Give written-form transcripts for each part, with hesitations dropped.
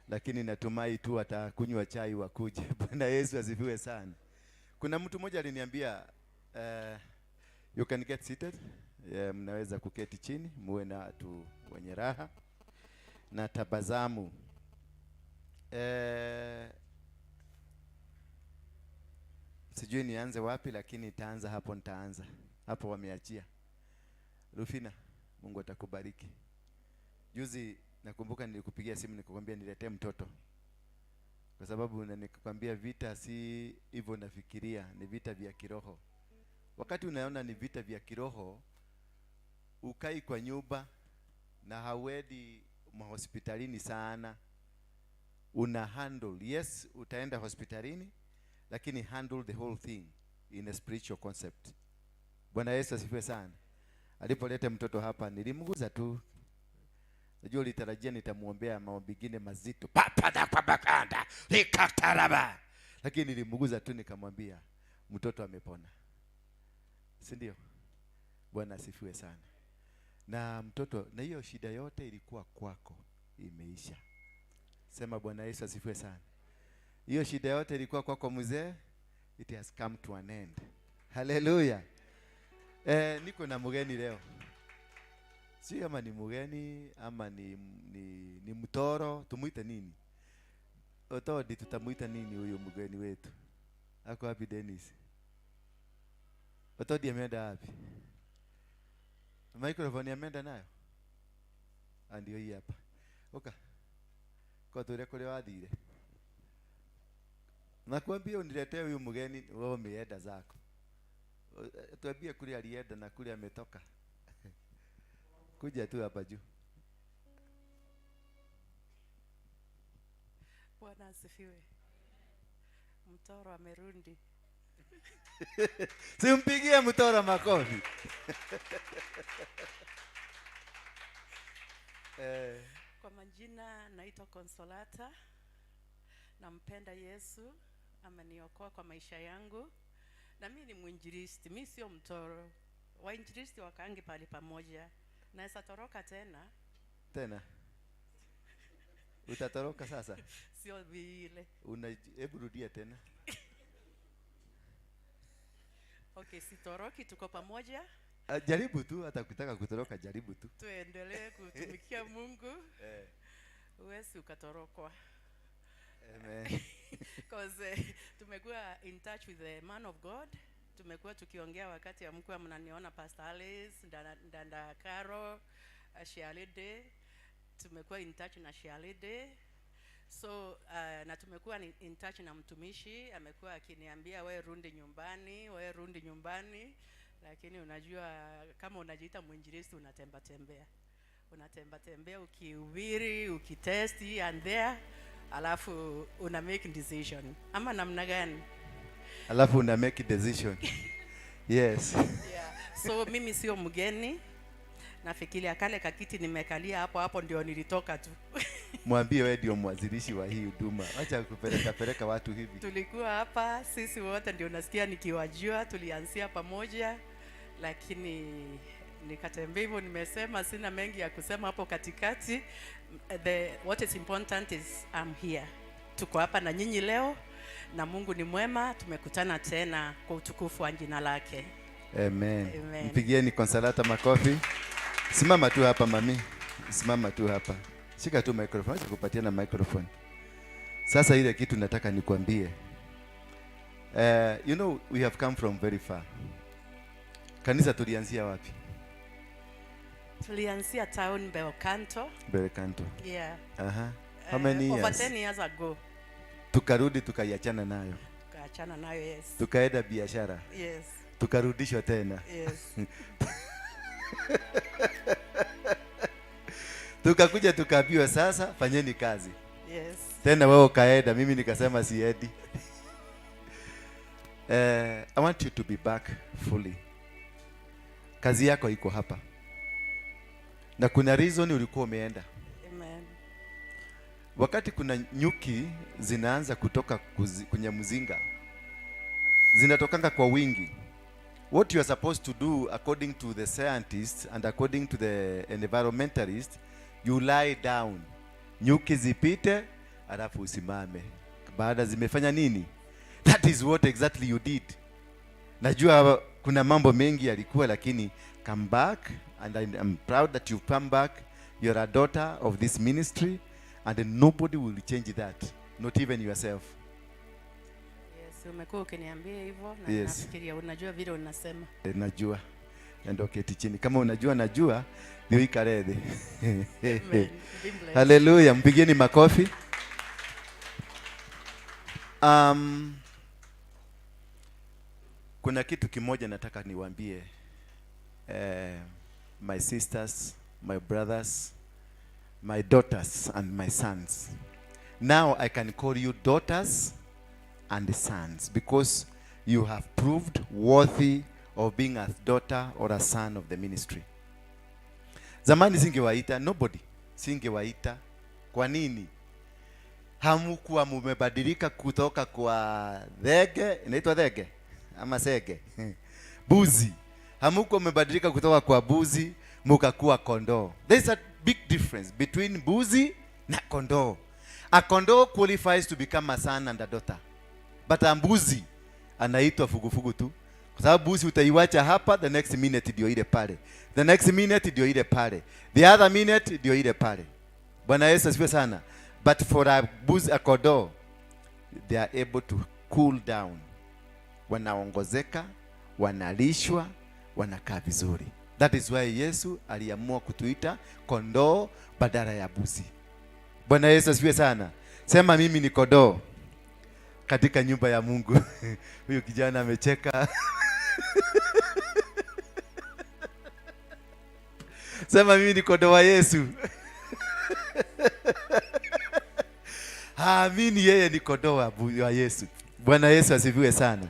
Lakini natumai tu watakunywa chai wakuje. Bwana Yesu asifiwe sana. Kuna mtu mmoja aliniambia, you can get seated. Yeah, mnaweza kuketi chini, muwe na watu wenye raha na tabasamu. Sijui nianze wapi, lakini nitaanza hapo, nitaanza hapo wameachia. Rufina, Mungu atakubariki. Juzi nakumbuka nilikupigia simu nikakwambia niletee mtoto, kwa sababu na nikakwambia vita si hivyo nafikiria, ni vita vya kiroho. Wakati unaona ni vita vya kiroho, ukai kwa nyumba na hauendi mahospitalini sana, una handle. Yes, utaenda hospitalini, lakini handle the whole thing in a spiritual concept. Bwana Yesu asifiwe sana. Alipoleta mtoto hapa nilimguza tu. Najua ulitarajia nitamuombea maombi mengine mazito. Papa da kwa bakanda, likataraba. Lakini nilimguza tu nikamwambia mtoto amepona. Si ndio? Bwana asifiwe sana. Na mtoto, na hiyo shida yote ilikuwa kwako imeisha. Sema Bwana Yesu asifiwe sana. Hiyo shida yote ilikuwa kwako mzee, it has come to an end. Hallelujah. Niko na mgeni leo. Si kama ni mgeni ama ni mtoro, tumuite nini? Otodi, tutamuita nini huyu mgeni wetu? Ako wapi Dennis? Otodi ameenda wapi? Microphone ameenda nayo? Ah, ndio hii hapa. Oka. Kwa tule kule wathire. Nakwambia uniletee huyu mgeni, wewe umeenda zako. Tuambie kule alienda na kule ametoka. Kuja tu hapa juu. Bwana asifiwe. Mtoro amerudi. Simpigie mtoro makofi. Kwa majina naitwa Consolata. Nampenda Yesu, ameniokoa kwa maisha yangu. Na mimi ni mwinjilisti, mimi sio mtoro. Wainjilisti wakaangi pale pamoja. Naweza toroka tena. Tena? Utatoroka sasa? Sio vile. Hebu rudia tena. Okay, sitoroki, tuko pamoja. Jaribu tu, hata ukitaka kutoroka jaribu tu. Tuendelee kutumikia Mungu. Huwezi ukatorokwa. Amen. Because tumekuwa in touch with the man of God. Tumekuwa tukiongea wakati amkuwa mnaniona Pastor Alice, Ndanda Caro, Shialide. Tumekuwa in touch na Shialide. So na tumekuwa in touch na mtumishi, amekuwa akiniambia we rundi nyumbani, we rundi nyumbani. Lakini unajua kama unajiita mwinjilisti unatemba tembea. Unatemba tembea ukihubiri, ukitest here and there, alafu una make decision. Ama namna gani? Alafu una make decision. Yes. Yeah. So mimi sio mgeni. Nafikiria kale kakiti nimekalia hapo hapo ndio nilitoka tu. Mwambie wewe ndio mwanzilishi wa hii huduma. Acha kupeleka peleka watu hivi. Tulikuwa hapa sisi wote ndio nasikia nikiwajua, tulianzia pamoja, lakini nikatembea hivyo. Nimesema sina mengi ya kusema hapo katikati. What is important is I'm here. Tuko hapa na nyinyi leo na Mungu ni mwema, tumekutana tena kwa utukufu wa jina lake. Amen. Amen. Mpigieni Consolata makofi. Simama tu hapa mami. Simama tu hapa. Shika tu microphone, acha kupatia na microphone. Sasa ile kitu nataka nikwambie. You know we have come from very far. Kanisa tulianzia wapi? Tulianzia town Belcanto. Belcanto. Yeah. Aha. How many Over years? 10 years ago. Tukarudi tukaiachana nayo. Tukaachana nayo, yes. Tukaenda biashara. Yes. Tukarudishwa tena. Yes. Tukakuja tukaambiwa sasa fanyeni kazi. Yes. Tena wewe ukaenda, mimi nikasema siendi. I want you to be back fully. Kazi yako iko hapa. Na kuna reason ulikuwa umeenda. Amen. Wakati kuna nyuki zinaanza kutoka kwenye mzinga, zinatokanga kwa wingi. What you are supposed to do according to the scientists and according to the environmentalists, you lie down. Nyuki zipite, Alafu usimame. Baada zimefanya nini? That is what exactly you did. Najua kuna mambo mengi yalikuwa, lakini come back, and I am proud that you've come back. You're a daughter of this ministry, and nobody will change that, not even yourself. Yes, umekuwa ukiniambia hivyo na Yes. nafikiria unajua vile unasema. Najua. Enda uketi chini. Kama unajua najua, ndio ikare thĩ. Amen. Be blessed. Haleluya, mpigieni makofi. Kuna kitu kimoja nataka niwaambie, my sisters, my brothers, my daughters and my sons. Now I can call you daughters and sons because you have proved worthy of being a daughter or a son of the ministry. Zamani singewaita, nobody singewaita. Kwa nini? Hamkuwa mumebadilika kutoka kwa dhege, inaitwa dhege ama sege, buzi. Hamkuwa mmebadilika kutoka kwa buzi mukakuwa kondoo. There is a big difference between buzi na kondoo. A kondoo qualifies to become a son and a daughter, but a mbuzi anaitwa fugufugu tu, kwa sababu buzi utaiwacha hapa, the next minute ndio ile pale, the next minute ndio ile pale, the other minute ndio ile pale. Bwana Yesu asifiwe sana. But for a buzi, a kondoo, they are able to cool down, wanaongozeka, wanalishwa, wanakaa vizuri. That is why Yesu aliamua kutuita kondoo badala ya buzi. Bwana Yesu asifiwe sana. Sema, mimi ni kondoo katika nyumba ya Mungu. Huyu kijana amecheka. Sema, mimi ni kondoo wa Yesu. Haamini yeye ni kondoo wa Yesu. Bwana Yesu asifiwe sana.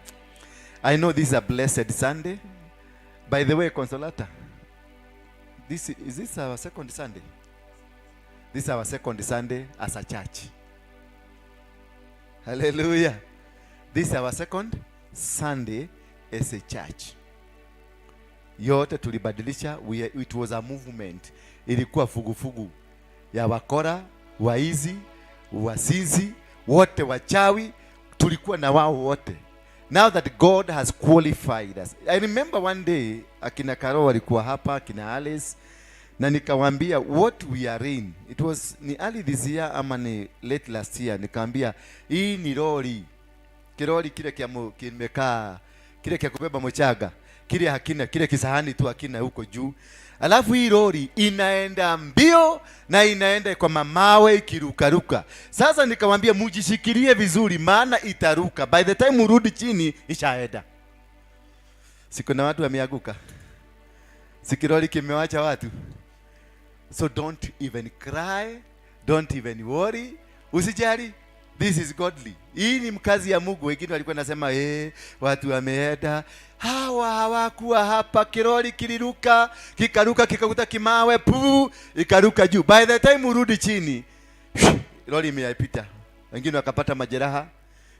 I know this is a blessed Sunday. By the way, Consolata, this is this our second Sunday? This is our second Sunday as a church. Hallelujah. This is our second Sunday as a church. Yote tulibadilisha, it was a movement. Ilikuwa fugufugu ya wakora, waizi, wasinzi, wote wachawi, tulikuwa na wao wote. Now that God has qualified us. I remember one day akina Karo walikuwa hapa, akina Alice, na nikawaambia what we are in. It was ni early this year ama ni late last year. Nikaambia hii ni lori. Kirori kile kia kimekaa, kile kia kubeba mchanga, kile hakina, kile kisahani tu hakina huko juu. Alafu hii lori inaenda mbio na inaenda kwa mamawe ikirukaruka. Sasa nikamwambia mujishikilie vizuri maana itaruka. By the time urudi chini ishaenda. Si kuna watu wameanguka? Si kirori kimewacha watu? So don't even cry, don't even worry. Usijali. This is godly. Hii ni mkazi ya Mungu. Wengine walikuwa nasema, watu wameenda. Hawa hawakuwa hapa. Kirori kiliruka, kikaruka, kikakuta kimawe, pu, ikaruka juu. By the time urudi chini, lori imeipita. Wengine wakapata majeraha,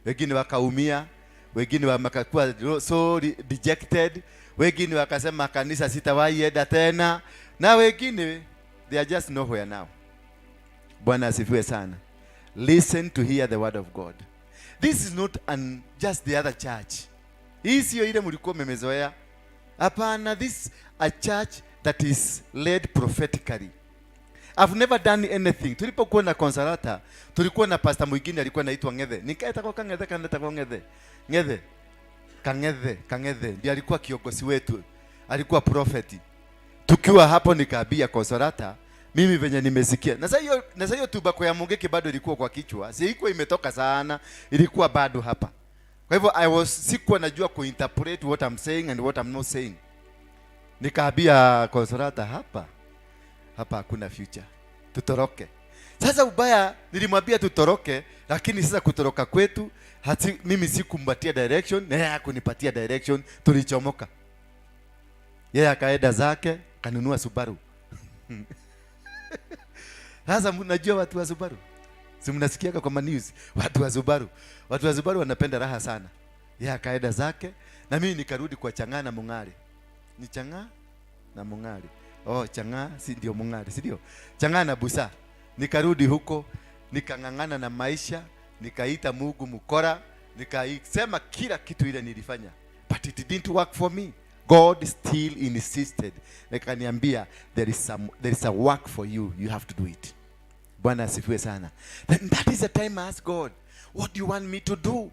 wengine wakaumia, wengine wakakuwa so dejected, wengine wakasema kanisa sitawahi enda tena, na wengine they are just nowhere now. Bwana asifiwe sana. Listen to hear the word of God. This is not just the other church. Hii sio ile mlikuwa mmezoea. Hapana, this a church that is led prophetically. I've never done anything. Tulipokuwa na Consolata, tulikuwa na pastor mwingine alikuwa anaitwa Ngethe. Nikaita kwa Kangethe, kaneta kwa Ngethe. Ngethe. Kangethe, Kangethe. Ndiye alikuwa kiongozi wetu. Alikuwa prophet. Tukiwa hapo nikaambia Consolata, mimi venye nimesikia. Na sasa hiyo, na sasa hiyo tubako ya Mungiki bado ilikuwa kwa kichwa. Si ilikuwa imetoka sana, ilikuwa bado hapa. Kwa hivyo sikuwa najua kuinterpret what I'm saying and what I'm not saying. Nikaambia Consolata, hapa hakuna future. Tutoroke. Sasa ubaya nilimwambia tutoroke, lakini sasa kutoroka kwetu mimi sikumpatia direction na yeye hakunipatia direction, tulichomoka. Yeye akaenda zake, kanunua Subaru. Sasa mnajua watu wa Subaru? Si mnasikiaga kwa news watu wa Subaru. Watu wa Subaru wanapenda raha sana. Yeye akaenda zake na mimi nikarudi kwa Chang'aa na Mung'ari. Ni Chang'aa na Mung'ari. Oh, Chang'aa si ndio Mung'ari, si ndio? Chang'aa na Busa. Nikarudi huko. Nikang'ang'ana na maisha, nikaita Mungu mkora, nikaisema kila kitu ile nilifanya, but it didn't work for me. God still insisted, nikaniambia there is a work for you, you have to do it. Bwana asifiwe sana. Then that is the time I asked God, "What do you want me to do?"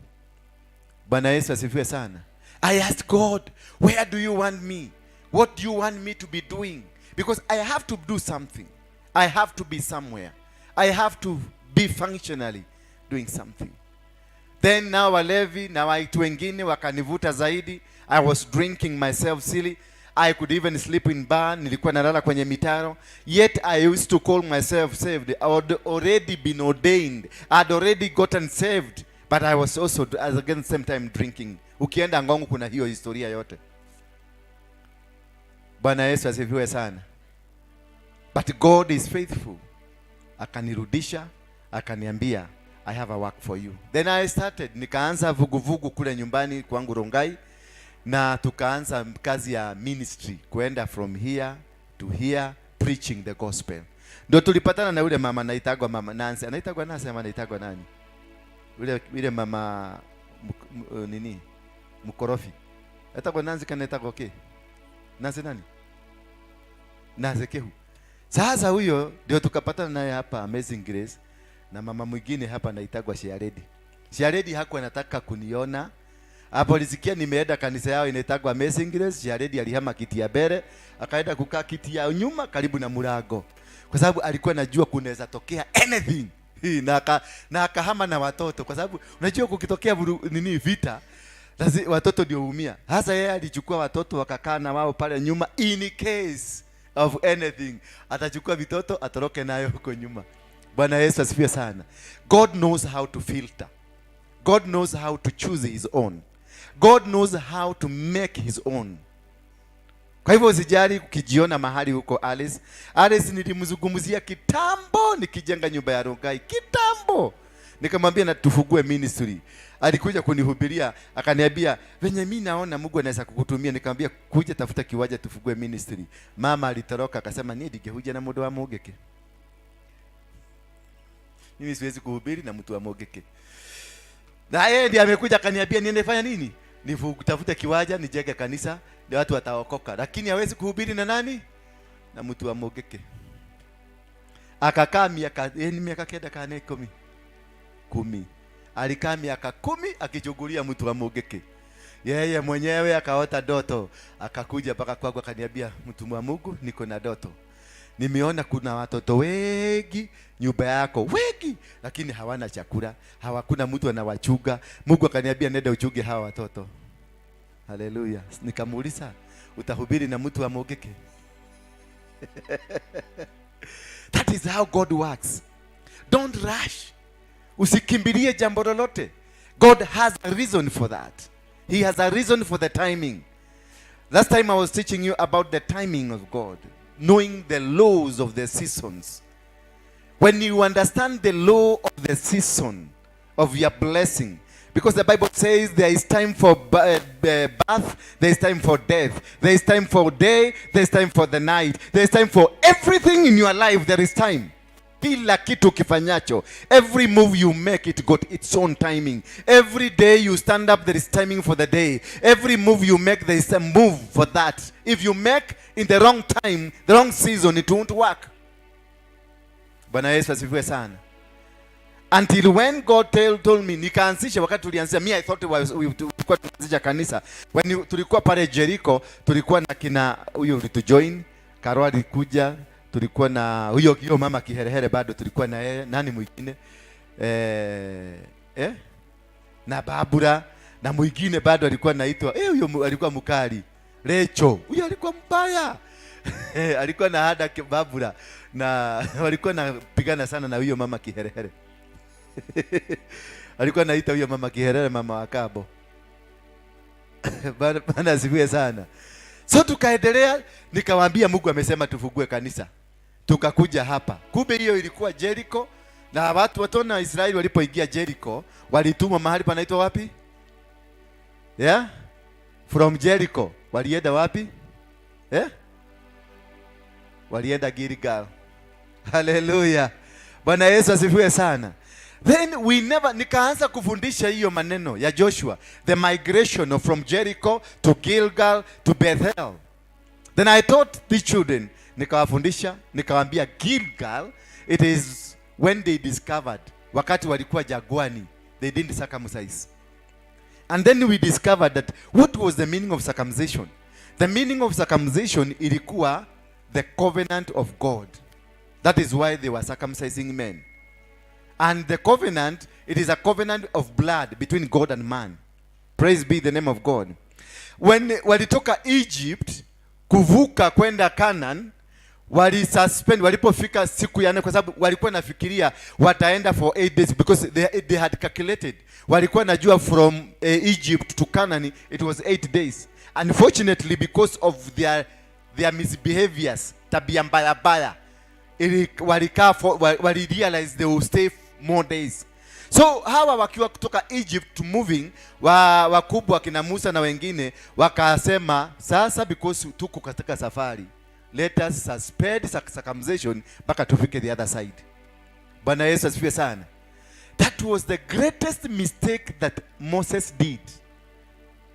Bwana Yesu asifiwe sana. I asked God, "Where do you want me? What do you want me to be doing?" Because I have to do something. I have to be somewhere. I have to be functionally doing something. Then now walevi na watu wengine wakanivuta zaidi. I was drinking myself silly. I could even sleep in bar. Nilikuwa nalala kwenye mitaro. Yet I used to call myself saved. I had already been ordained. I had already gotten saved. But I was also as again same time drinking. Ukienda Ngong kuna hiyo historia yote. Bwana Yesu asifiwe sana. But God is faithful. Akanirudisha, akaniambia, "I have a work for you." Then I started, nikaanza vuguvugu kule nyumbani kwangu Rongai, na tukaanza kazi ya ministry, kuenda from here to here preaching the gospel. Ndio tulipatana na yule mama anaitagwa mama Nancy. Anaitagwa Nancy ama anaitagwa nani? Yule mama nini? Mkorofi. Anaitagwa Nancy kana anaitagwa okay? Nancy nani? Nancy Kehu. Sasa huyo ndio tukapatana naye hapa Amazing Grace na mama mwingine hapa anaitagwa Shiaredi. Shiaredi hakuwa anataka kuniona. Hapo alisikia nimeenda kanisa yao inaitagwa Amazing Grace. Shiaredi alihama kiti ya mbele akaenda kukaa kiti ya nyuma karibu na mlango, kwa sababu alikuwa anajua kunaweza tokea anything. Hii, na akahama na watoto, kwa sababu unajua kukitokea nini vita watoto ndio huumia. Hasa yeye alichukua watoto wakakaa na wao pale nyuma in case of anything. Atachukua vitoto atoroke nayo huko nyuma. Bwana Yesu asifiwe sana. God knows how to filter. God knows how to choose his own. God knows how to make his own. Kwa hivyo usijali ukijiona mahali huko Alice. Alice nilimzungumzia kitambo nikijenga nyumba ya Rongai kitambo. Nikamwambia na tufungue ministry. Alikuja kunihubiria akaniambia venye mimi naona Mungu anaweza kukutumia. Nikamwambia kuja tafuta kiwanja tufungue ministry. Mama alitoroka akasema ni ndingehuja na mundu wa Mungiki. Mimi siwezi kuhubiri na mtu wa Mungiki. Na yeye ndiye amekuja akaniambia niende fanya nini? Nitafute kiwanja nijenge kanisa ndio watu wataokoka. Lakini hawezi kuhubiri na nani? Na mtu wa Mungiki. Akakaa miaka ni miaka 9 kana 10. 10. Alikaa miaka 10 akichungulia mtu wa Mungiki. Yeye mwenyewe akaota ndoto, akakuja mpaka kwangu akaniambia, mtu wa Mungu, niko na ndoto. Nimeona kuna watoto wengi nyumba yako wengi, lakini hawana chakula, hawakuna mtu anawachunga. Mungu akaniambia nenda uchunge hawa watoto. Haleluya. Nikamuuliza, utahubiri na mtu wa Mungiki? That is how God works. Don't rush. Usikimbilie jambo lolote. God has a reason for that. He has a reason for the timing. Last time I was teaching you about the timing of God, knowing the laws of the seasons. When you understand the law of the season of your blessing, because the Bible says there is time for birth, there is time for death, there is time for day, there is time for the night, there is time for everything in your life, there is time. Kila kitu kifanyacho, every move you make, it got its own timing. Every day you stand up, there is timing for the day. Every move you make, there is a move for that. If you make in the wrong time, the wrong season, it won't work. Bwana Yesu asifiwe sana. Until when God told me nikaanzisha, wakati tulianzisha, me I thought it was, tulikuwa tunaanzisha kanisa. When tulikuwa pale Jericho, tulikuwa na kina huyo join, Karo alikuja, tulikuwa na huyo hiyo mama kiherehere bado tulikuwa na yeye, nani mwingine? Na Babura na mwingine bado alikuwa naitwa huyo alikuwa mkali. Recho. Huyo alikuwa mbaya. Alikuwa na hada Babura na walikuwa napigana sana na huyo mama kiherehere. Alikuwa naita huyo mama kiherehere mama wa kabo. Bwana asifiwe sana. So tukaendelea, nikawaambia Mungu amesema tufungue kanisa. Tukakuja hapa. Kumbe hiyo ilikuwa Jericho, na watu watona Israeli walipoingia Jericho walitumwa mahali panaitwa wapi? Yeah? From Jericho walienda wapi? Walienda Gilgal. Hallelujah. Bwana Yesu asifiwe sana. Then we never, nikaanza kufundisha hiyo maneno ya Joshua, the migration of from Jericho to Gilgal to Bethel. Then I taught the children, nikawafundisha, nikawaambia Gilgal, it is when they discovered, wakati walikuwa jangwani, they didn't circumcise. And then we discovered that what was the meaning of circumcision? The meaning of circumcision ilikuwa the covenant of God. That is why they were circumcising men. And the covenant, it is a covenant of blood between God and man. Praise be the name of God. When walitoka Egypt kuvuka kwenda Canaan, walisuspend walipofika siku ya nne, kwa sababu walikuwa nafikiria wataenda for 8 days because they had calculated, walikuwa najua from Egypt to Canaan it was 8 days. Unfortunately, because of their misbehaviors, tabia mbaya mbaya, walikaa wali realize they will stay more days. So hawa wakiwa kutoka Egypt moving, wakubwa kina Musa na wengine wakasema, "Sasa because tuko katika safari, let us suspend circumcision mpaka tufike the other side." Bwana Yesu asifiwe sana. That was the greatest mistake that Moses did.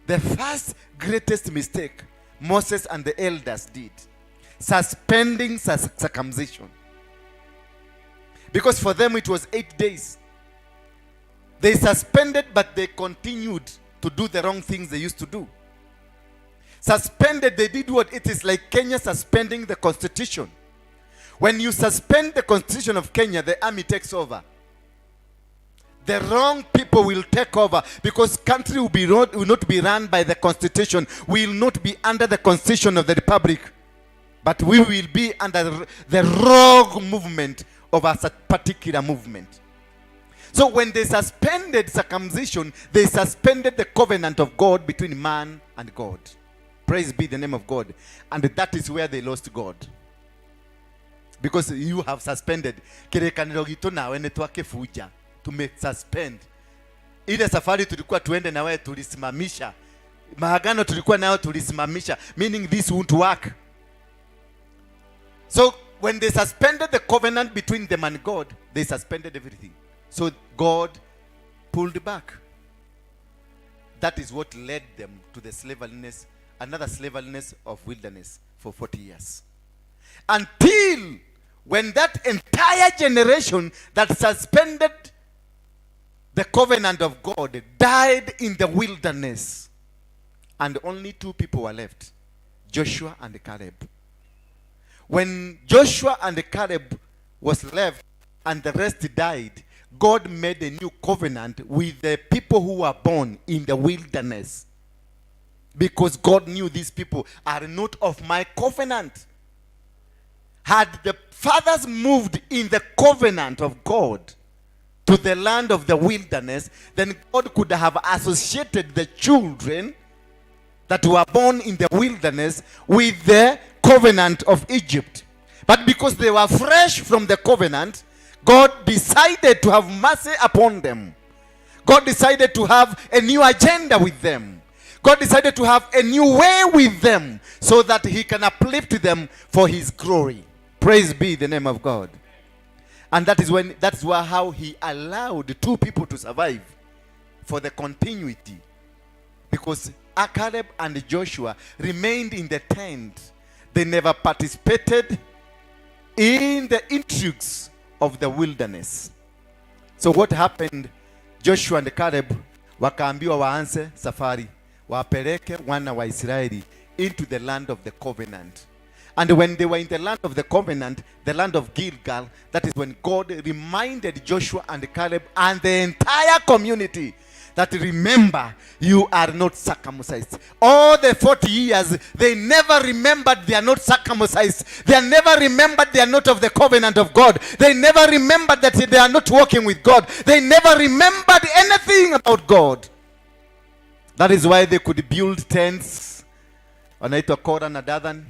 The first greatest mistake Moses and the elders did, suspending circumcision, because for them it was 8 days. They suspended, but they continued to do the wrong things they used to do. Suspended, they did what? It is like Kenya suspending the constitution. When you suspend the constitution of Kenya, the army takes over. The wrong people will take over because country will not be run by the constitution, will not be under the constitution of the republic, but we will be under the rogue movement of a particular movement. So when they suspended circumcision, they suspended the covenant of God between man and God. Praise be the name of God. And that is where they lost God, because you have suspended kĩrĩkanĩro gitũ nawe, nĩ twakĩbunja, tumesuspend ile safari tulikuwa tuende na wewe, tulisimamisha maagano tulikuwa nayo, tulisimamisha, meaning this won't work. So when they suspended the covenant between them and God, they suspended everything. So God pulled back. That is what led them to the slaveliness, another slaveliness of wilderness for 40 years, until when that entire generation that suspended the covenant of God died in the wilderness, and only two people were left, Joshua and Caleb. When Joshua and Caleb was left and the rest died, God made a new covenant with the people who were born in the wilderness, because God knew these people are not of my covenant. Had the fathers moved in the covenant of God to the land of the wilderness, then God could have associated the children that were born in the wilderness with the covenant of Egypt. But because they were fresh from the covenant, God decided to have mercy upon them. God decided to have a new agenda with them. God decided to have a new way with them so that he can uplift them for his glory. Praise be the name of God. And that's why how he allowed two people to survive for the continuity. Because Caleb and Joshua remained in the tent. They never participated in the intrigues of the wilderness. So what happened? Joshua and Caleb wakaambiwa waanze safari, wapeleke wana wa Israeli into the land of the covenant. And when they were in the land of the covenant, the land of Gilgal, that is when God reminded Joshua and Caleb and the entire community that, "Remember, you are not circumcised." All the 40 years, they never remembered they are not circumcised. They never remembered they are not of the covenant of God. They never remembered that they are not walking with God. They never remembered anything about God. That is why they could build tents. Wanaitwa Korah na Dathan.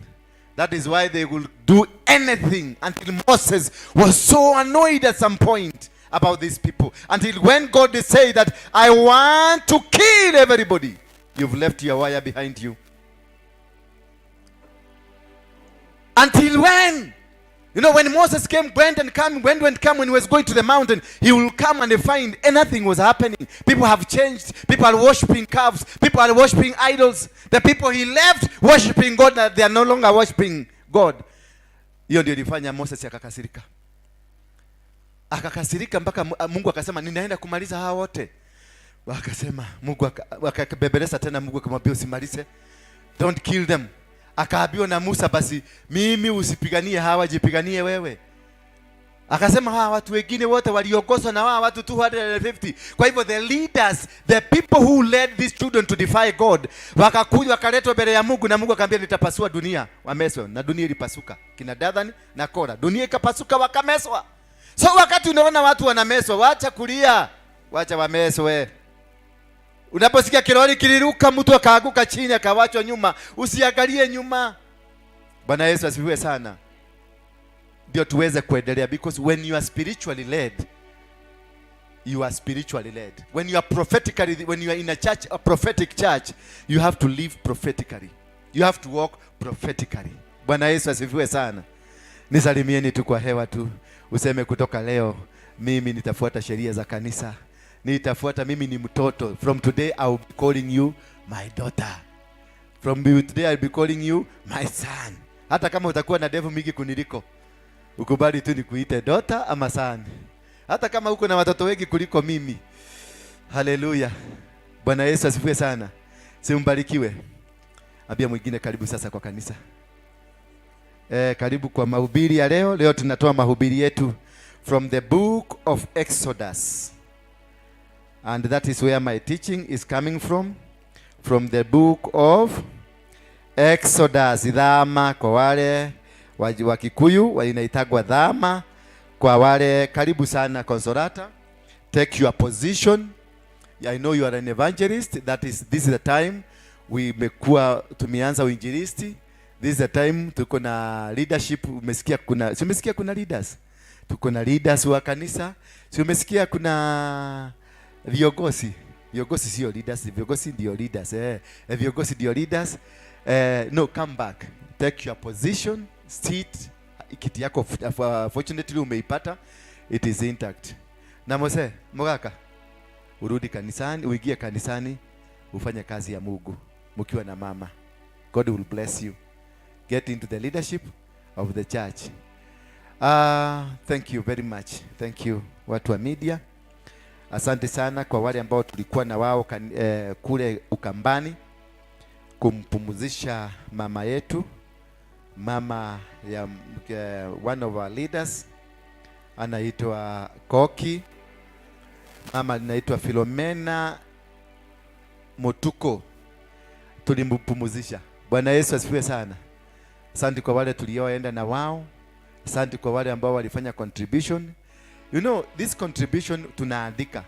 That is why they will do anything until Moses was so annoyed at some point about these people. Until when God said that, "I want to kill everybody. You've left your wire behind you." Until when? You know, when Moses came, went and come, went and come, when he was going to the mountain, he will come and find nothing was happening. People have changed. People are worshiping calves. People are worshiping idols. The people he left worshiping God, they are no longer worshiping God. Hiyo ndio ilifanya Moses akakasirika. Akakasirika mpaka Mungu akasema, "Ninaenda kumaliza hawa wote." Wakasema Mungu akabembeleza tena, Mungu akamwambia, "Usimalize. Don't kill them." Akaambiwa na Musa, "Basi mimi usipiganie hawa, jipiganie wewe." Akasema hawa watu wengine wote waliongozwa na hawa watu 250. Kwa hivyo the leaders, the people who led these children to defy God, wakakuja wakaletwa mbele ya Mungu na Mungu akamwambia, "Nitapasua dunia wameswe," na dunia ilipasuka. Kina Dathan na Kora, dunia ikapasuka wakameswa. So wakati unaona watu wanameswa, wacha kulia, wacha wameswe. Unaposikia kirori kiliruka, mtu akaanguka chini akawachwa nyuma, usiangalie nyuma. Bwana Yesu asifiwe sana. Ndio tuweze kuendelea, because when you are spiritually led, you are spiritually led. When you are prophetically, when you are in a church, a prophetic church, you have to live prophetically. You have to walk prophetically. Bwana Yesu asifiwe sana. Nisalimieni tu kwa hewa tu, useme, "Kutoka leo mimi nitafuata sheria za kanisa, nitafuata. Mimi ni mtoto. From today I will be calling you my daughter. From today I will be calling you my son." Hata kama utakuwa na ndevu mingi kuniliko, ukubali tu nikuite daughter ama son, hata kama uko na watoto wengi kuliko mimi. Haleluya! Bwana Yesu asifiwe sana. Si mbarikiwe. Ambia mwingine, "Karibu sasa kwa kanisa." Karibu kwa mahubiri ya leo. Leo tunatoa mahubiri yetu from the book of Exodus. And that is where my teaching is coming from the book of Exodus. Thama kwa wale wa Kikuyu inaitagwa Thama. Kwa wale, karibu sana, Consolata. Take your position. I know you are an evangelist. That is, this is the time we mekuwa tumeanza uinjilisti. This is the time tuko na leadership. Umesikia kuna, si umesikia kuna leaders? Tuko na leaders wa kanisa. Si umesikia kuna viongozi? Viongozi sio leaders, viongozi ndio leaders. Viongozi ndio leaders. No, come back. Take your position, sit. Kiti yako, fortunately umeipata. It is intact. Na Mose, Mogaka, urudi kanisani, uingie kanisani, ufanye kazi ya Mungu mkiwa na mama. God will bless you. Get into the leadership of the church. Thank you very much. Thank you, watu wa media. Asante sana kwa wale ambao tulikuwa na wao kule Ukambani kumpumzisha mama yetu, mama ya one of our leaders anaitwa Koki, mama anaitwa Philomena Mutuko, tulimpumzisha. Bwana Yesu asifiwe sana. Asante kwa wale tulioenda na wao, asante kwa wale ambao walifanya contribution. You know, this contribution tunaandika.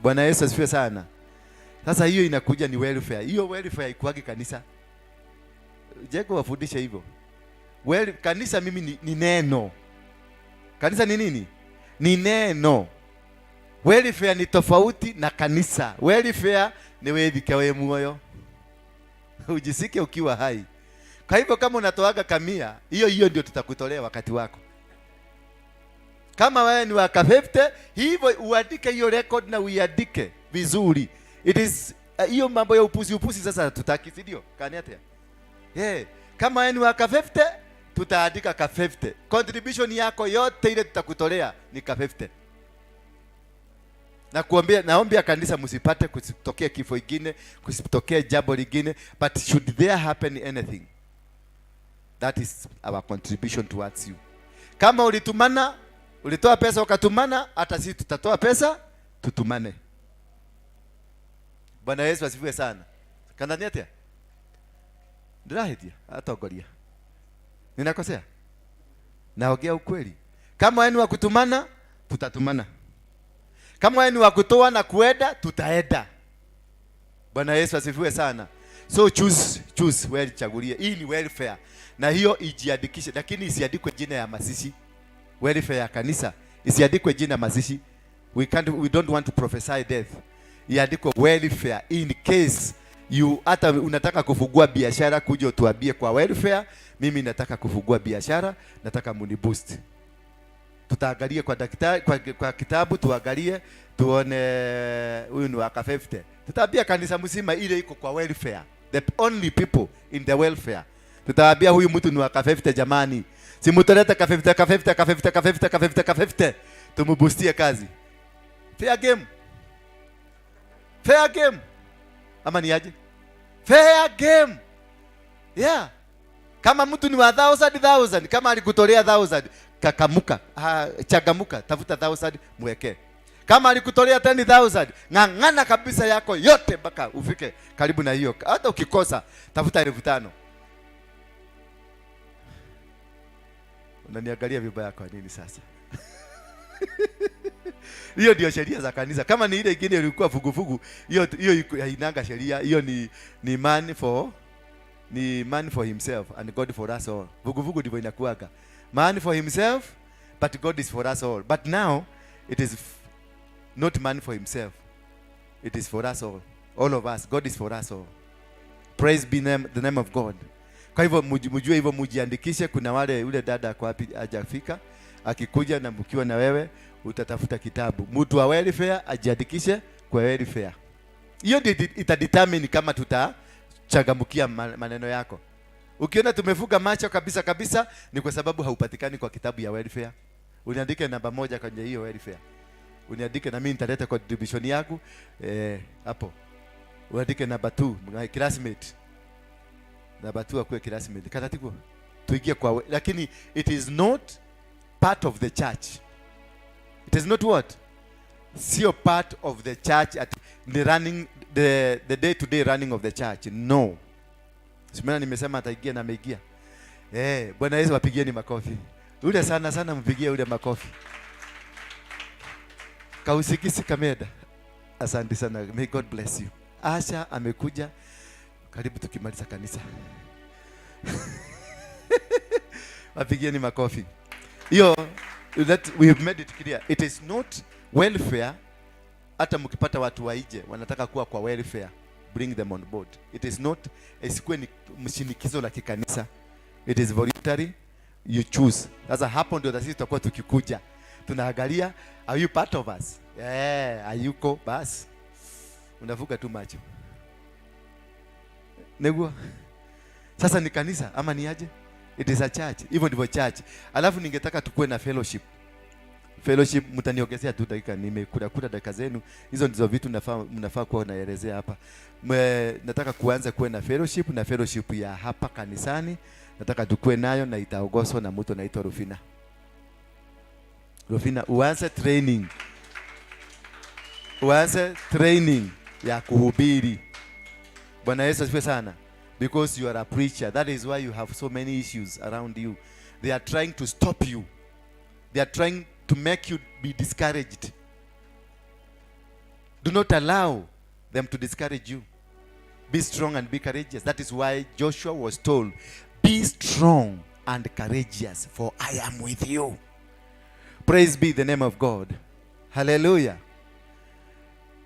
Bwana Yesu asifiwe sana. Sasa hiyo inakuja ni welfare. Hiyo welfare ikuagi kanisa. Jego wafundishe hivyo. Well, kanisa mimi ni neno. Kanisa ni nini? Ni neno. Welfare ni tofauti na kanisa. Welfare ni wethike we muoyo, ujisike ukiwa hai. Kwa hivyo kama unatoaga kamia, hiyo hiyo ndio tutakutolea wakati wako. Kama wewe ni wa ka 50, hivyo uandike hiyo record na uiandike vizuri. It is hiyo mambo ya upuzi upuzi sasa hatutaki, si ndio? Kani atia? Yeah. Kama wewe ni wa ka 50, tutaandika ka 50. Contribution yako yote ile tutakutolea ni ka 50. Na kuambia, naombea kanisa msipate kusitokea kifo ingine, kusitokea jambo lingine, but should there happen anything, that is our contribution towards you. Kama ulitumana, ulitoa pesa ukatumana, hata sisi tutatoa pesa tutumane. Bwana Yesu asifiwe sana. Kana ni atia? Ndirahitia atongoria. Ninakosea? Naongea ukweli. Kama wewe ni wa kutumana, tutatumana. Kama wewe ni wa kutoa na kuenda, tutaenda. Bwana Yesu asifiwe sana. So choose, choose well, chagulie. Hii ni welfare. Na hiyo ijiandikishe, lakini isiandikwe jina ya mazishi. Welfare ya kanisa isiandikwe jina mazishi. We can't, we don't want to prophesy death. Iandikwe welfare in case You hata unataka kufungua biashara, kuja utuambie kwa welfare, mimi nataka kufungua biashara, nataka muni boost. Tutaangalia kwa daktari, kwa kitabu tuangalie tuone huyu ni waka 50. Tutaambia kanisa mzima ile iko kwa welfare, the only people in the welfare. Tutaambia huyu mtu ni waka 50 jamani. Si mutulete ka 50 ka 50 ka 50 ka 50 ka 50 ka 50 tumubustie kazi. Fair game. Fair game. Ama ni aje? Fair game. Yeah. Kama mtu ni wa thousand thousand, kama alikutolea thousand, kakamuka, ha, chagamuka, tafuta thousand mweke. Kama alikutolea 10,000, ng'ang'ana kabisa yako yote mpaka ufike karibu na hiyo. Hata ukikosa, tafuta 5,000. Unaniangalia vibaya kwa nini sasa? Hiyo ndio sheria za kanisa. Kama ni ile ingine ilikuwa fugufugu, hiyo hiyo hainanga sheria. Hiyo ni man for himself and God for us all. Vuguvugu ndivyo inakuwaga. Man for himself but God is for us all. But now it is not man for himself. It is for us all. All of us. God is for us all. Praise be the name of God. Kwa hivyo mjue hivyo, mujiandikishe. Kuna wale yule dada kwa wapi hajafika, akikuja na mkiwa na wewe utatafuta kitabu. Mtu wa welfare ajiandikishe kwa welfare. Hiyo ndio itadetermine kama tutachangamkia maneno yako. Ukiona tumefuga macho kabisa kabisa ni kwa sababu haupatikani kwa kitabu ya welfare. Uniandike namba 1 kwenye hiyo welfare. Uniandike na mimi nitaleta contribution yangu hapo. Uandike namba 2, my classmate. Namba 2 akuwe classmate. Katatigo. Tuingie kwa lakini it is not part of the church. It is not what? Sio part of the church at the running, the day to day running of the church. No. Simena nimesema ataingia na ameingia. Bwana Yesu wapigieni makofi. Ule sana sana mpigie ule makofi. Kausikisi kameda. Asante sana. May God bless you. Asha amekuja. Karibu tukimaliza kanisa. Wapigieni makofi. Hiyo that we have made it clear. It is not welfare. Hata mkipata watu waije wanataka kuwa kwa welfare, bring them on board. It is not, isikuwe ni mshinikizo la kikanisa. It is voluntary, you choose. Sasa hapo ndio sisi tutakuwa tukikuja. Tunaangalia, are you part of us? Yeah, hayuko basi. Unavuka tu macho. Negua. Sasa ni kanisa ama ni aje? It is a church. Hivyo ndivyo church. Alafu ningetaka tukue na fellowship. Fellowship mtaniongezea tu dakika, nimekula kula dakika zenu. Hizo ndizo vitu mnafaa kuwa naelezea hapa. Nataka kuanza kuwe na fellowship, na fellowship ya hapa kanisani. Nataka tukue nayo na itaongozwa na mtu anaitwa Rufina. Rufina, uanze training. Uanze training ya kuhubiri. Bwana Yesu asifiwe sana. Because you are a preacher. That is why you have so many issues around you. They are trying to stop you. They are trying to make you be discouraged. Do not allow them to discourage you. Be strong and be courageous. That is why Joshua was told, be strong and courageous, for I am with you. Praise be the name of God. Hallelujah.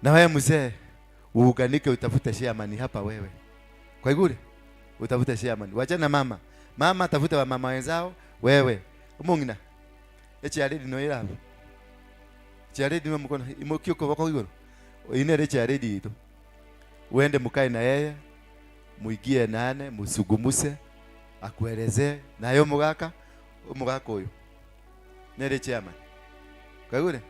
Na wewe mzee, uunganike utafute chairman hapa wewe. Kwa igure, utafute chairman. Wachana mama. Mama tafuta wa mama wenzao, wewe. Umungina. Echi already no ira hapo. Echi already no mkono imokio kwa iguru. Ine echi already ito. Uende mkae na yeye, muigie nane, musugumuse, akuelezee nayo mugaka, mugaka huyu. Nere chairman. Kwa igure.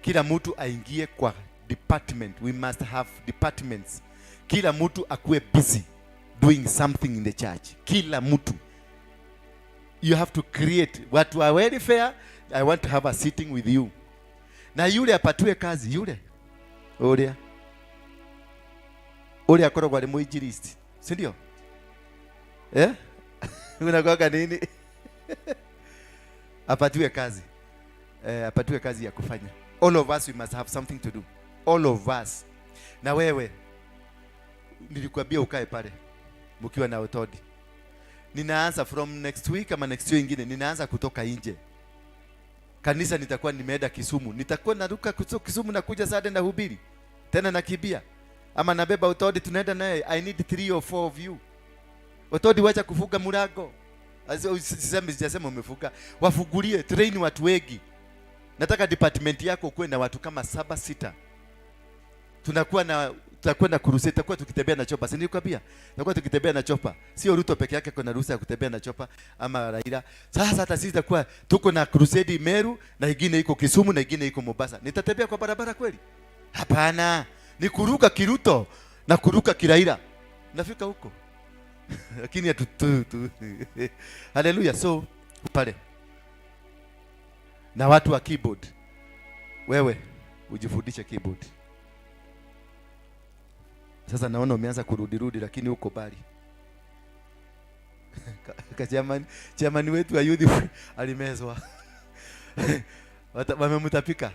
Kila mtu aingie kwa department. We must have departments. Kila mtu akuwe busy doing something in the church. Kila mtu. You have to create. Watu wa welfare, I want to have a sitting with you. Na yule apatiwe kazi, yule. Uria. Uria akoragwo ari mwinjilisti. Si ndio? Unakuwa nini? Apatiwe kazi. Apatiwe kazi ya kufanya. All of us, we must have something to do. All of us. Na wewe, nilikuambia ukae pale mkiwa na utodi. Ninaanza from next week ama next year ingine, ninaanza kutoka nje. Kanisa nitakuwa nimeenda Kisumu. Nitakuwa naruka kutoka Kisumu na kuja Sunday na hubiri. Tena nakimbia. Ama nabeba Utodi tunaenda naye. I need 3 or 4 of you. Utodi, wacha kufuga mlango. Sisemi, sijasema umefuga. Wafugulie, train watu wengi. Nataka department yako kuwe na watu kama 7 6. Tutakuwa na crusade, tutakuwa tukitembea na chopa. Si nilikwambia? Tutakuwa tukitembea na chopa. Sio Ruto peke yake kuna ruhusa ya kutembea na chopa ama Raila. Sasa hata sisi tutakuwa tuko na crusade Meru na ingine iko Kisumu na ingine iko Mombasa. Nitatembea kwa barabara kweli? Hapana. Ni kuruka kiruto na kuruka kiraila. Nafika huko. Lakini tu. Hallelujah. So pale na watu wa keyboard, wewe ujifundishe keyboard. Sasa naona umeanza kurudi rudi, lakini uko bali. Ka chairman wetu wa youth alimezwa. Wamemtapika.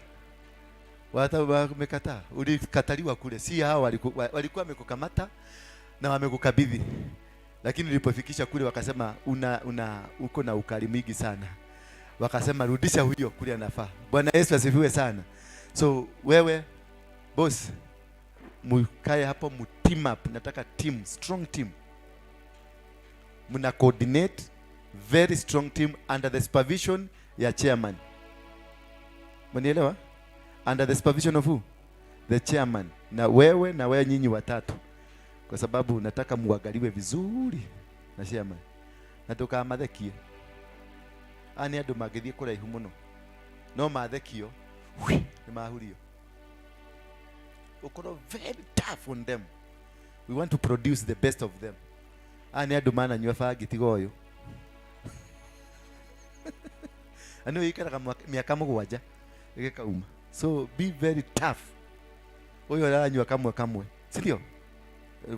Wamekataa. Ulikataliwa kule. Si hao walikuwa wamekukamata na wamekukabidhi. Lakini ulipofikisha kule wakasema uko na ukali mwingi sana. Wakasema rudisha huyo kule anafaa. Bwana Yesu asifiwe sana. So wewe boss, mkae hapo mu team up. Nataka team, strong team. Mna coordinate very strong team under the supervision ya chairman. Mnielewa? Under the supervision of who? The chairman. Na wewe na wewe nyinyi watatu. Kwa sababu nataka muangaliwe vizuri na chairman. Na ndukamathekie. Aya nĩ andũ mangĩthiĩ kũraihu mũno. No mathekio, hui, nĩ mahurio. Ũkorwo very tough on them. We want to produce the best of them. Aya nĩ andũ mananyua bangi tiga ũyũ. Na nĩ ũikaraga mĩaka mũgwanja ĩgĩkauma. So be very tough. Ũyũ aranyua kamwe kamwe, si ndio?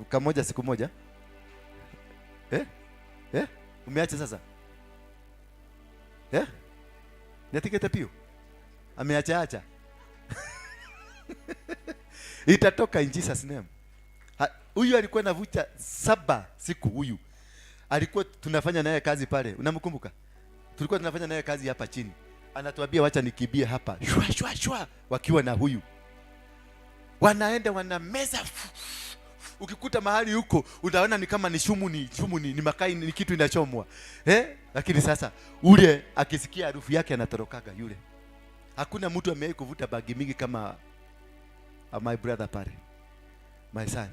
Kamoja siku moja. Umeacha sasa? Niatikete pio? Ameacha acha. Itatoka in Jesus name. Huyu alikuwa anavuta 7 siku huyu. Alikuwa tunafanya naye kazi pale. Unamkumbuka? Tulikuwa tunafanya naye kazi hapa chini. Anatuambia wacha nikimbie hapa. Shwa shwa shwa wakiwa na huyu. Wanaenda wanameza. Ukikuta mahali huko utaona ni kama ni shumu, ni shumu, ni makai, ni kitu inachomwa. Lakini sasa ule akisikia harufu yake anatorokaga yule. Hakuna mtu amewahi kuvuta bagi mingi kama my brother pale. My son.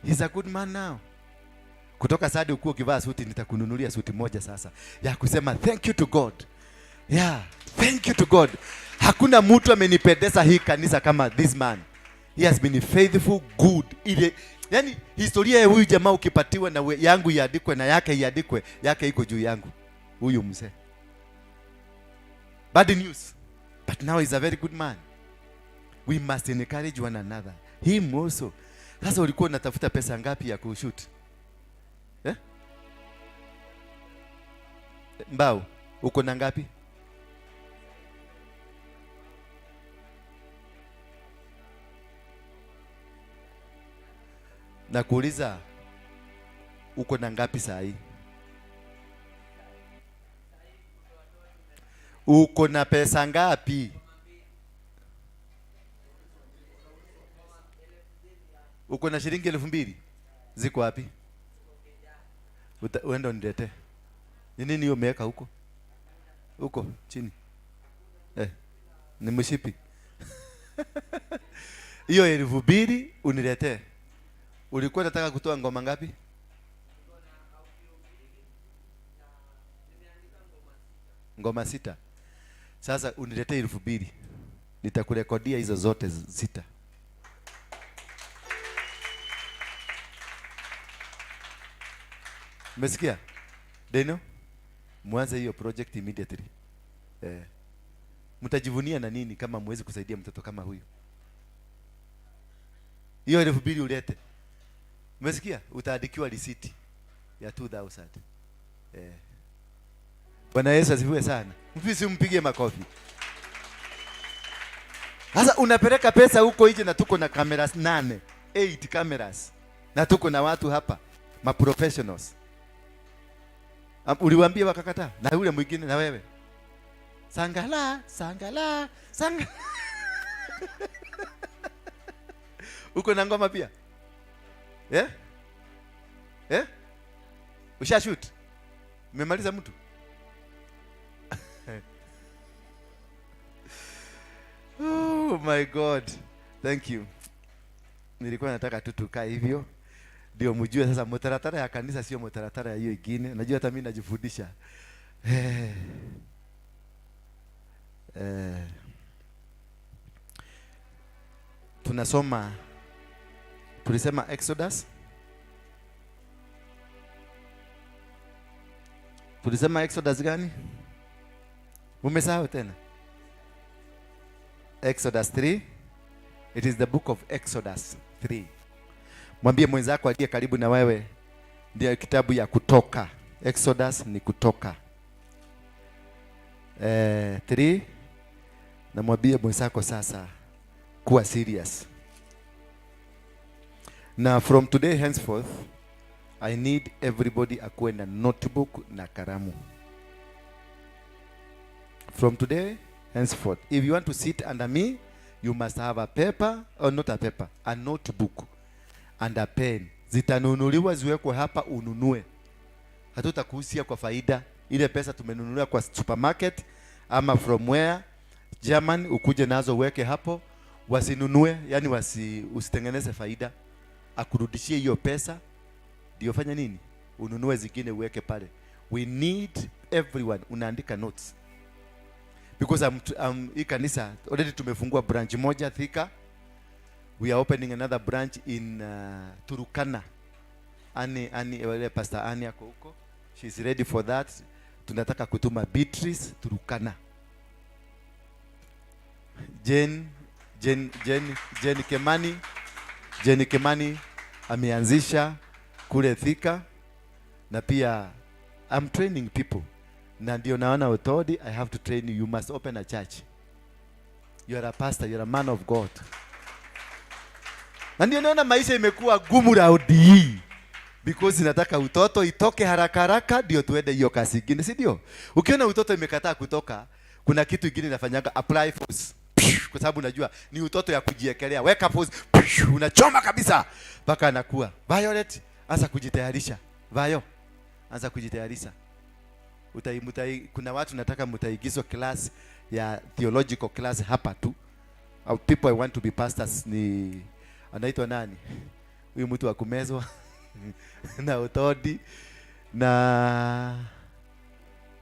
He's a good man now. Kutoka sadi ukuwa ukivaa suti, nitakununulia suti moja sasa ya kusema thank you to God. Yeah, thank you to God. Hakuna mtu amenipendeza hii kanisa kama this man. He has been faithful, good. Ile, yani historia ya huyu jamaa ukipatiwa na yangu iandikwe na yake iandikwe, yake iko juu yangu. Huyu mzee. Bad news. But now he's a very good man. We must encourage one another. Him also. Sasa ulikuwa unatafuta pesa ngapi ya kushoot? Mbao, uko na ngapi? Nakuuliza uko na ngapi saa hii? Uko na pesa ngapi? Uko na shilingi 2000? Ziko wapi? Uende uniletee. Ni nini hiyo umeweka huko? Huko chini. Ni mshipi. Hiyo 2000 uniletee. Ulikuwa unataka kutoa ngoma ngapi? Ngoma 6. Sasa uniletee 2000. Nitakurekodia hizo zote 6. Umesikia? Deno? Mwanze hiyo project immediately. Mtajivunia na nini kama mwezi kusaidia mtoto kama huyu? Hiyo 2000 ulete. Umesikia? Utaandikiwa receipt ya 2000. Bwana Yesu asifiwe sana. Mfisi mpige makofi. Sasa unapeleka pesa huko nje na tuko na cameras 8, 8 cameras. Na tuko na watu hapa, ma professionals. Uliwaambia wakakataa? Na yule mwingine na wewe. Sangala, sangala, sangala. Uko na ngoma pia? Eh? Eh? Usha shoot? Umemaliza mtu? Oh my God. Thank you. Nilikuwa nataka tu tukae hivyo ndio mjue sasa mtaratara ya kanisa sio mtaratara ya hiyo ingine. Najua hata mimi najifundisha. Eh. Eh. Tunasoma, tulisema Exodus. Tulisema Exodus gani? Mumesahau tena? Exodus 3. It is the book of Exodus 3. Mwambie mwenzako aliye karibu na wewe, ndio kitabu ya Kutoka. Exodus ni Kutoka. 3. Na mwambie mwenzako sasa kuwa serious. Na from today henceforth I need everybody akuwe na notebook na kalamu. From today henceforth, if you want to sit under me, you must have a paper, or not a paper, a notebook and a pen. Zitanunuliwa ziwekwe hapa ununue. Hatutakuhusia kwa faida. Ile pesa tumenunulia kwa supermarket ama from where German, ukuje nazo uweke hapo, wasinunue, yani usitengeneze faida. Akurudishie hiyo pesa, ndio fanya nini? Ununue zingine uweke pale. We need everyone unaandika notes. Because hii kanisa already tumefungua branch moja Thika. We are opening another branch in Turkana. Ani, Ani, wale Pastor Ani ako huko. She's ready for that. Tunataka kutuma Beatrice Turkana. Jane, Jane, Jane, Jane Kemani, Jane Kemani ameanzisha kule Thika, na pia I'm training people. Na ndio naona authority, I have to train you. You must open a church. You are a pastor, you are a man of God. Na ndio naona maisha imekuwa gumu raundi hii. Because inataka utoto itoke haraka haraka ndio tuende hiyo kazi ingine, si ndio? Ukiona utoto imekataa kutoka, kuna kitu ingine inafanyaga apply force. Psh, kwa sababu unajua ni utoto ya kujiekelea. Weka force, psh, unachoma kabisa mpaka anakuwa. Violet, anza kujitayarisha. Vayo, anza kujitayarisha. Kuna watu nataka mtaigizwa class ya theological class hapa tu. Au people I want to be pastors ni anaitwa nani? Huyu mtu wa kumezwa na Utodi na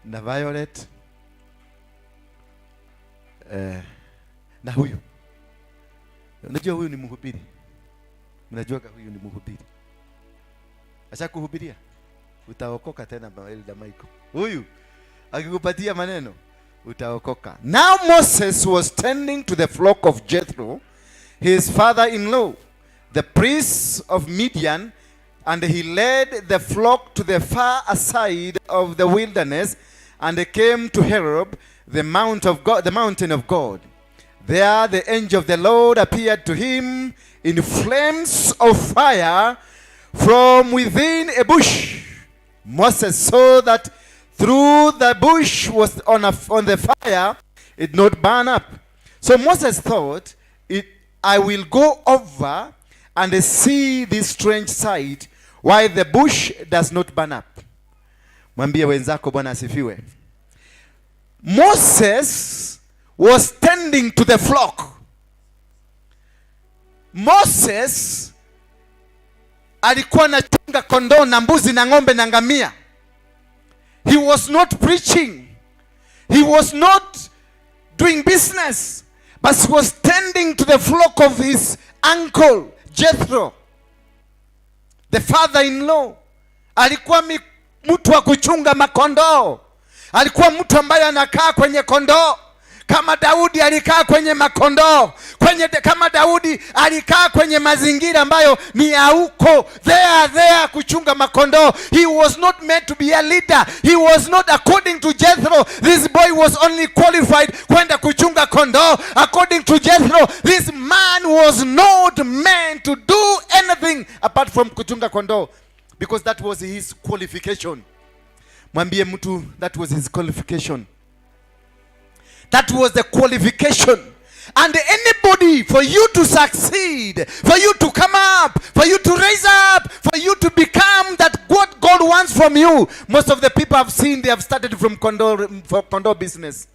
Violet, na huyu. Unajua huyu ni mhubiri. Mnajua huyu ni mhubiri. Ashakuhubiria? Utaokoka tena Elder Michael. Huyu akikupatia maneno utaokoka. Now Moses was tending to the flock of Jethro, his father-in-law, the priest of Midian, and he led the flock to the far side of the wilderness, and they came to Horeb, the mount of God, the mountain of God. There the angel of the Lord appeared to him in flames of fire from within a bush. Moses saw that through the bush was on the fire, it not burn up. So Moses thought, I will go over and see this strange sight, why the bush does not burn up. Mwambie wenzako Bwana asifiwe. Moses was tending to the flock. Moses alikuwa anachunga kondoo na mbuzi na ng'ombe na ngamia. He was not preaching. He was not doing business. But he was tending to the flock of his uncle Jethro, the father-in-law. Alikuwa mtu wa kuchunga makondoo. Alikuwa mtu ambaye anakaa kwenye kondoo. Kama Daudi alikaa kwenye makondoo, kama Daudi alikaa kwenye mazingira ambayo ni ya huko, there kuchunga makondoo. He was not meant to be a leader. He was not, according to Jethro, this boy was only qualified kwenda kuchunga kondoo. According to Jethro, this man was not meant to do anything apart from kuchunga kondoo, because that was his qualification. Mwambie mtu, that was his qualification. That was the qualification. And anybody, for you to succeed, for you to come up, for you to raise up, for you to become that what God wants from you. Most of the people I've seen, they have started from kondoo business.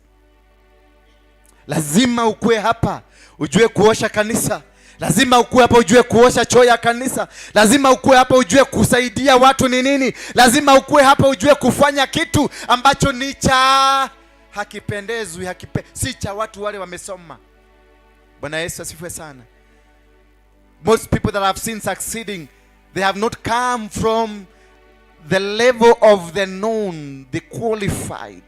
Lazima ukue hapa ujue kuosha kanisa. Lazima ukue hapa ujue kuosha choo ya kanisa. Lazima ukue hapa ujue kusaidia watu ni nini. Lazima ukue hapa ujue kufanya kitu ambacho ni cha hakipendezwi, si cha watu wale wamesoma. Bwana Yesu asifiwe sana. Most people that I've seen succeeding, they have not come from the level of the known, the qualified.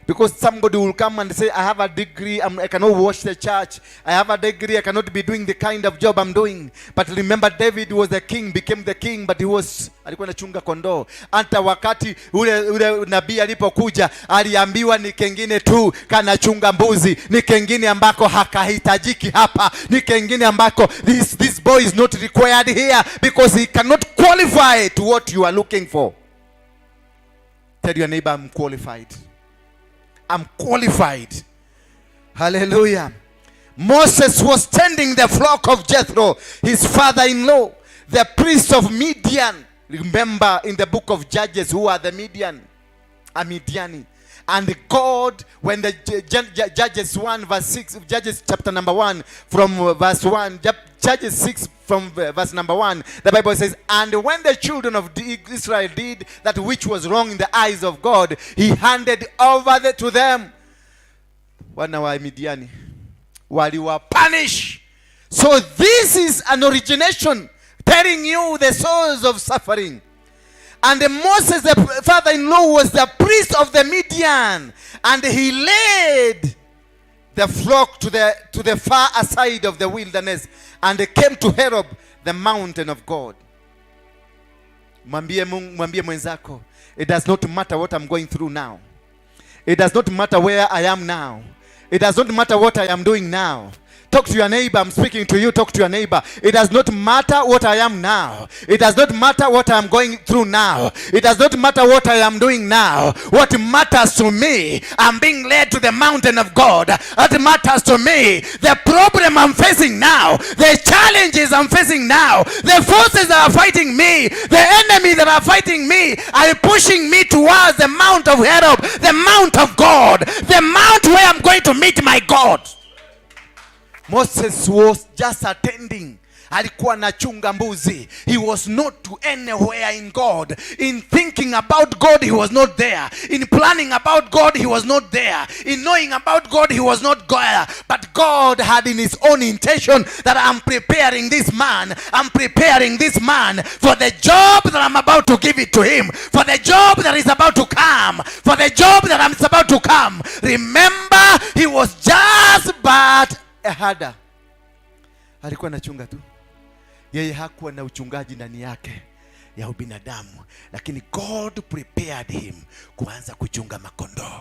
Because somebody will come and say, "I have a degree, I cannot wash the church. I have a degree, I cannot be doing the kind of job I'm doing." But remember, David was the king, became the king, but he was alikuwa anachunga kondoo. Hata wakati ule nabii alipokuja, aliambiwa ni kengine tu kanachunga mbuzi, ni kengine ambako hakahitajiki hapa, ni kengine ambako this boy is not required here because he cannot qualify to what you are looking for. Tell your neighbor, "I'm qualified. I'm qualified." Hallelujah. Moses was tending the flock of Jethro, his father-in-law, the priest of Midian. Remember in the book of Judges, who are the Midian? A Midiani. And God, when the Judges 1 verse 6, Judges chapter number 1 from verse 1, Judges 6 from verse number 1, the Bible says, "And when the children of Israel did that which was wrong in the eyes of God, he handed over to them." Wana wa Midiani waliwapunish. So this is an origination telling you the source of suffering. And Moses, the father-in-law, was the priest of the Midian, and he led the flock to the far aside of the wilderness, and they came to Horeb, the mountain of God. Mwambie Mungu, mwambie mwenzako, "It does not matter what I'm going through now. It does not matter where I am now. It does not matter what I am doing now." Talk to your neighbor. I'm speaking to you. Talk to your neighbor. "It does not matter what I am now. It does not matter what I'm going through now. It does not matter what I am doing now. What matters to me, I'm being led to the mountain of God. What matters to me, the problem I'm facing now, the challenges I'm facing now, the forces that are fighting me, the enemy that are fighting me, are pushing me towards the mount of Horeb, the mount of God, the mount where I'm going to meet my God." Moses was just attending. Alikuwa anachunga mbuzi. He was not to anywhere in God. In thinking about God, he was not there. In planning about God, he was not there. In knowing about God, he was not there. But God had in his own intention that I'm preparing this man. I'm preparing this man for the job that I'm about to give it to him. For the job that is about to come. For the job that I'm about to come. Remember, he was just but a herder. Alikuwa anachunga tu. Yeye hakuwa na uchungaji ndani yake ya ubinadamu, lakini God prepared him kuanza kuchunga makondoo.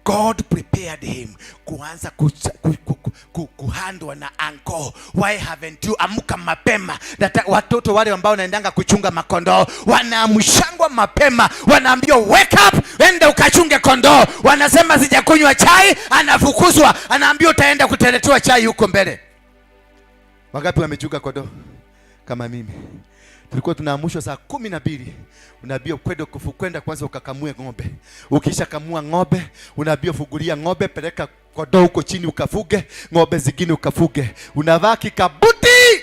God prepared him kuanza kuhandwa na uncle. "Why haven't you amka mapema?" Watoto wale ambao wanaendanga kuchunga makondoo wanaamshangwa mapema, wanaambiwa, "Wake up, enda ukachunge kondoo." Wanasema, "Sijakunywa chai." Anafukuzwa, anaambiwa, "Utaenda kuteletewa chai huko mbele." Wangapi wamechunga kondoo kama mimi? Tulikuwa tunaamushwa saa 12, unaambiwa kwenda kwanza ukakamue ng'ombe. Ukisha kamua ng'ombe, unaambiwa fungulia ng'ombe, peleka kondoo huko chini ukafuge, ng'ombe zingine ukafuge. Unavaa kikabuti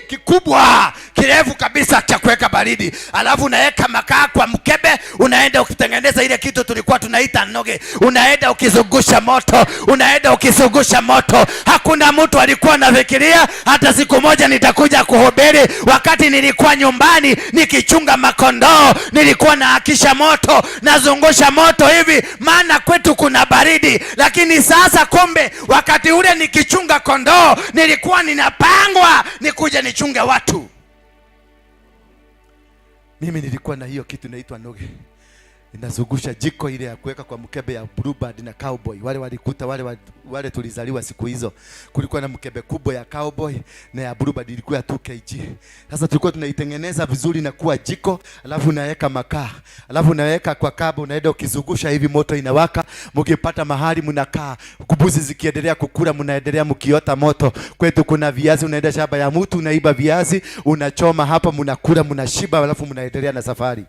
kikubwa kirefu kabisa cha kuweka baridi, alafu unaweka makaa kwa mkebe, unaenda ukitengeneza ile kitu tulikuwa tunaita noge, unaenda ukizungusha moto, unaenda ukizungusha moto. Hakuna mtu alikuwa anafikiria hata siku moja nitakuja kuhubiri. Wakati nilikuwa nyumbani nikichunga makondoo, nilikuwa naakisha moto, nazungusha moto hivi, maana kwetu kuna baridi. Lakini sasa kumbe, wakati ule nikichunga kondoo, nilikuwa ninapangwa nikuja nichunge watu. Mimi nilikuwa na hiyo kitu inaitwa noge. Inazungusha jiko ile ya kuweka kwa mkebe ya Bluebird na Cowboy. Wale walikuta wale tulizaliwa siku hizo, kulikuwa na mkebe kubwa ya Cowboy na ya Bluebird ilikuwa ya 2 kg. Sasa tulikuwa tunaitengeneza vizuri na kuwa jiko, alafu unaweka makaa, alafu unaweka kwa kaba, unaenda ukizungusha hivi, moto inawaka. Mkipata mahali mnakaa, mbuzi zikiendelea kukula, mnaendelea mkiota moto. Kwetu kuna viazi, unaenda shamba ya mtu unaiba viazi, unachoma hapa, mnakula, mnashiba, alafu mnaendelea na safari.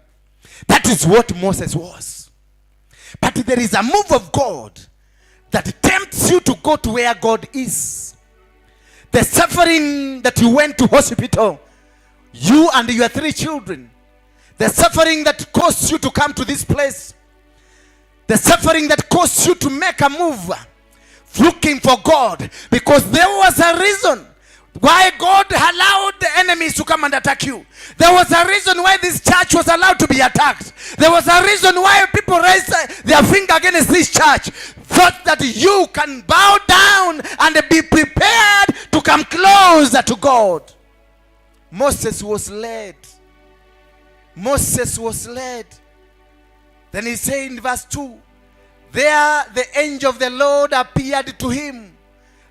That is what Moses was. But there is a move of God that tempts you to go to where God is. The suffering that you went to hospital, you and your three children, the suffering that caused you to come to this place, the suffering that caused you to make a move looking for God, because there was a reason why God allowed the enemies to come and attack you. There was a reason why this church was allowed to be attacked. There was a reason why people raised their finger against this church. Thought that you can bow down and be prepared to come closer to God. Moses was led. Moses was led. Then he said in verse 2, there the angel of the Lord appeared to him.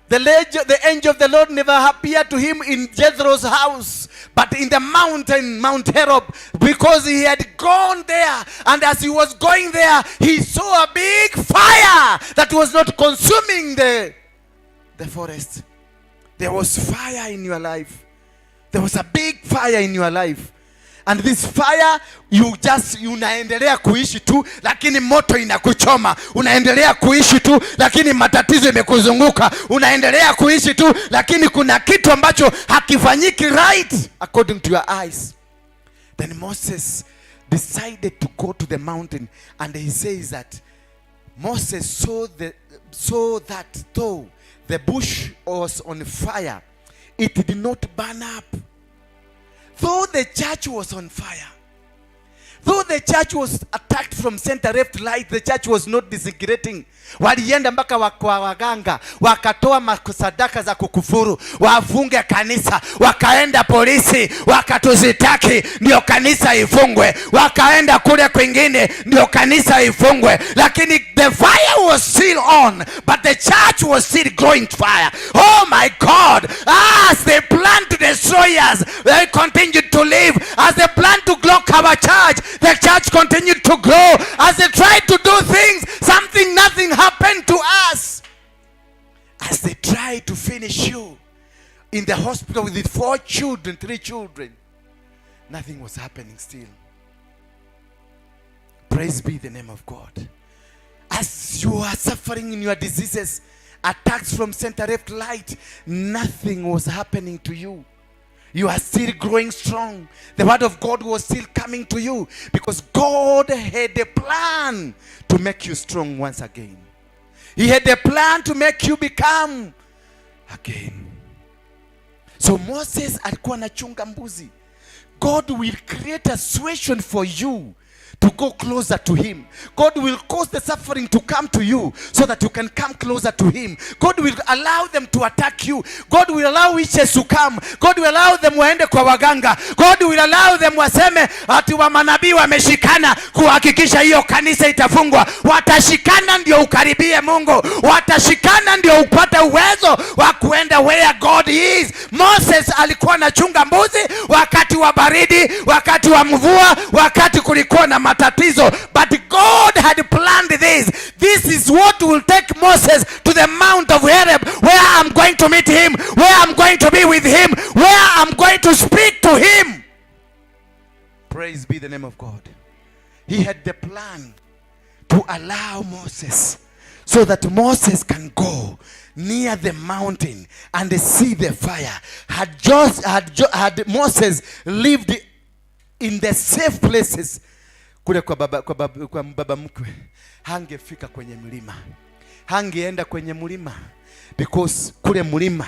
The angel of the Lord never appeared to him in Jethro's house, but in the mountain, Mount Horeb, because he had gone there. And as he was going there, he saw a big fire that was not consuming the forest. There was fire in your life. There was a big fire in your life. And this fire, you just, unaendelea kuishi tu, lakini moto inakuchoma. Unaendelea kuishi tu, lakini matatizo imekuzunguka. Unaendelea kuishi tu, lakini kuna kitu ambacho hakifanyiki right according to your eyes. Then Moses decided to go to the mountain, and he says that Moses saw that though the bush was on fire, it did not burn up. Though the church was on fire, though the church was attacked from center, left, right, the church was not disintegrating. Walienda mpaka kwa waganga, wakatoa sadaka za kukufuru wafunge kanisa. Wakaenda polisi, wakatushtaki ndio kanisa ifungwe. Wakaenda kule kwingine ndio kanisa ifungwe, lakini the fire was still on, but the church was still growing fire. Oh my God! As they planned to destroy us, they continued to live. As they planned to block our church, the church continued to grow. As they tried to do things, something, nothing happened to us. As they tried to finish you in the hospital with the four children, three children, nothing was happening still. Praise be the name of God. As you are suffering in your diseases, attacks from center, left, right, nothing was happening to you. You are still growing strong. The word of God was still coming to you because God had a plan to make you strong once again. He had a plan to make you become again. So Moses alikuwa anachunga mbuzi. God will create a situation for you to go closer to Him. God will cause the suffering to come to you so that you can come closer to Him. God will allow them to attack you. God will allow witches to come. God will allow them waende kwa waganga. God will allow them waseme ati wa manabii wameshikana kuhakikisha hiyo kanisa itafungwa. Watashikana ndio ukaribie Mungu. Watashikana ndio upate uwezo wa kuenda where God is. Moses alikuwa anachunga mbuzi wakati wa baridi, wakati wa mvua, wakati kulikuwa na matatizo, but God had planned this. This is what will take Moses to the Mount of Horeb, where I'm going to meet him, where I'm going to be with him, where I'm going to speak to him. Praise be the name of God. He had the plan to allow Moses so that Moses can go near the mountain and see the fire. Had Moses lived in the safe places kule kwa baba mkwe, hangefika kwenye mlima, hangeenda kwenye mlima. Because kule mlima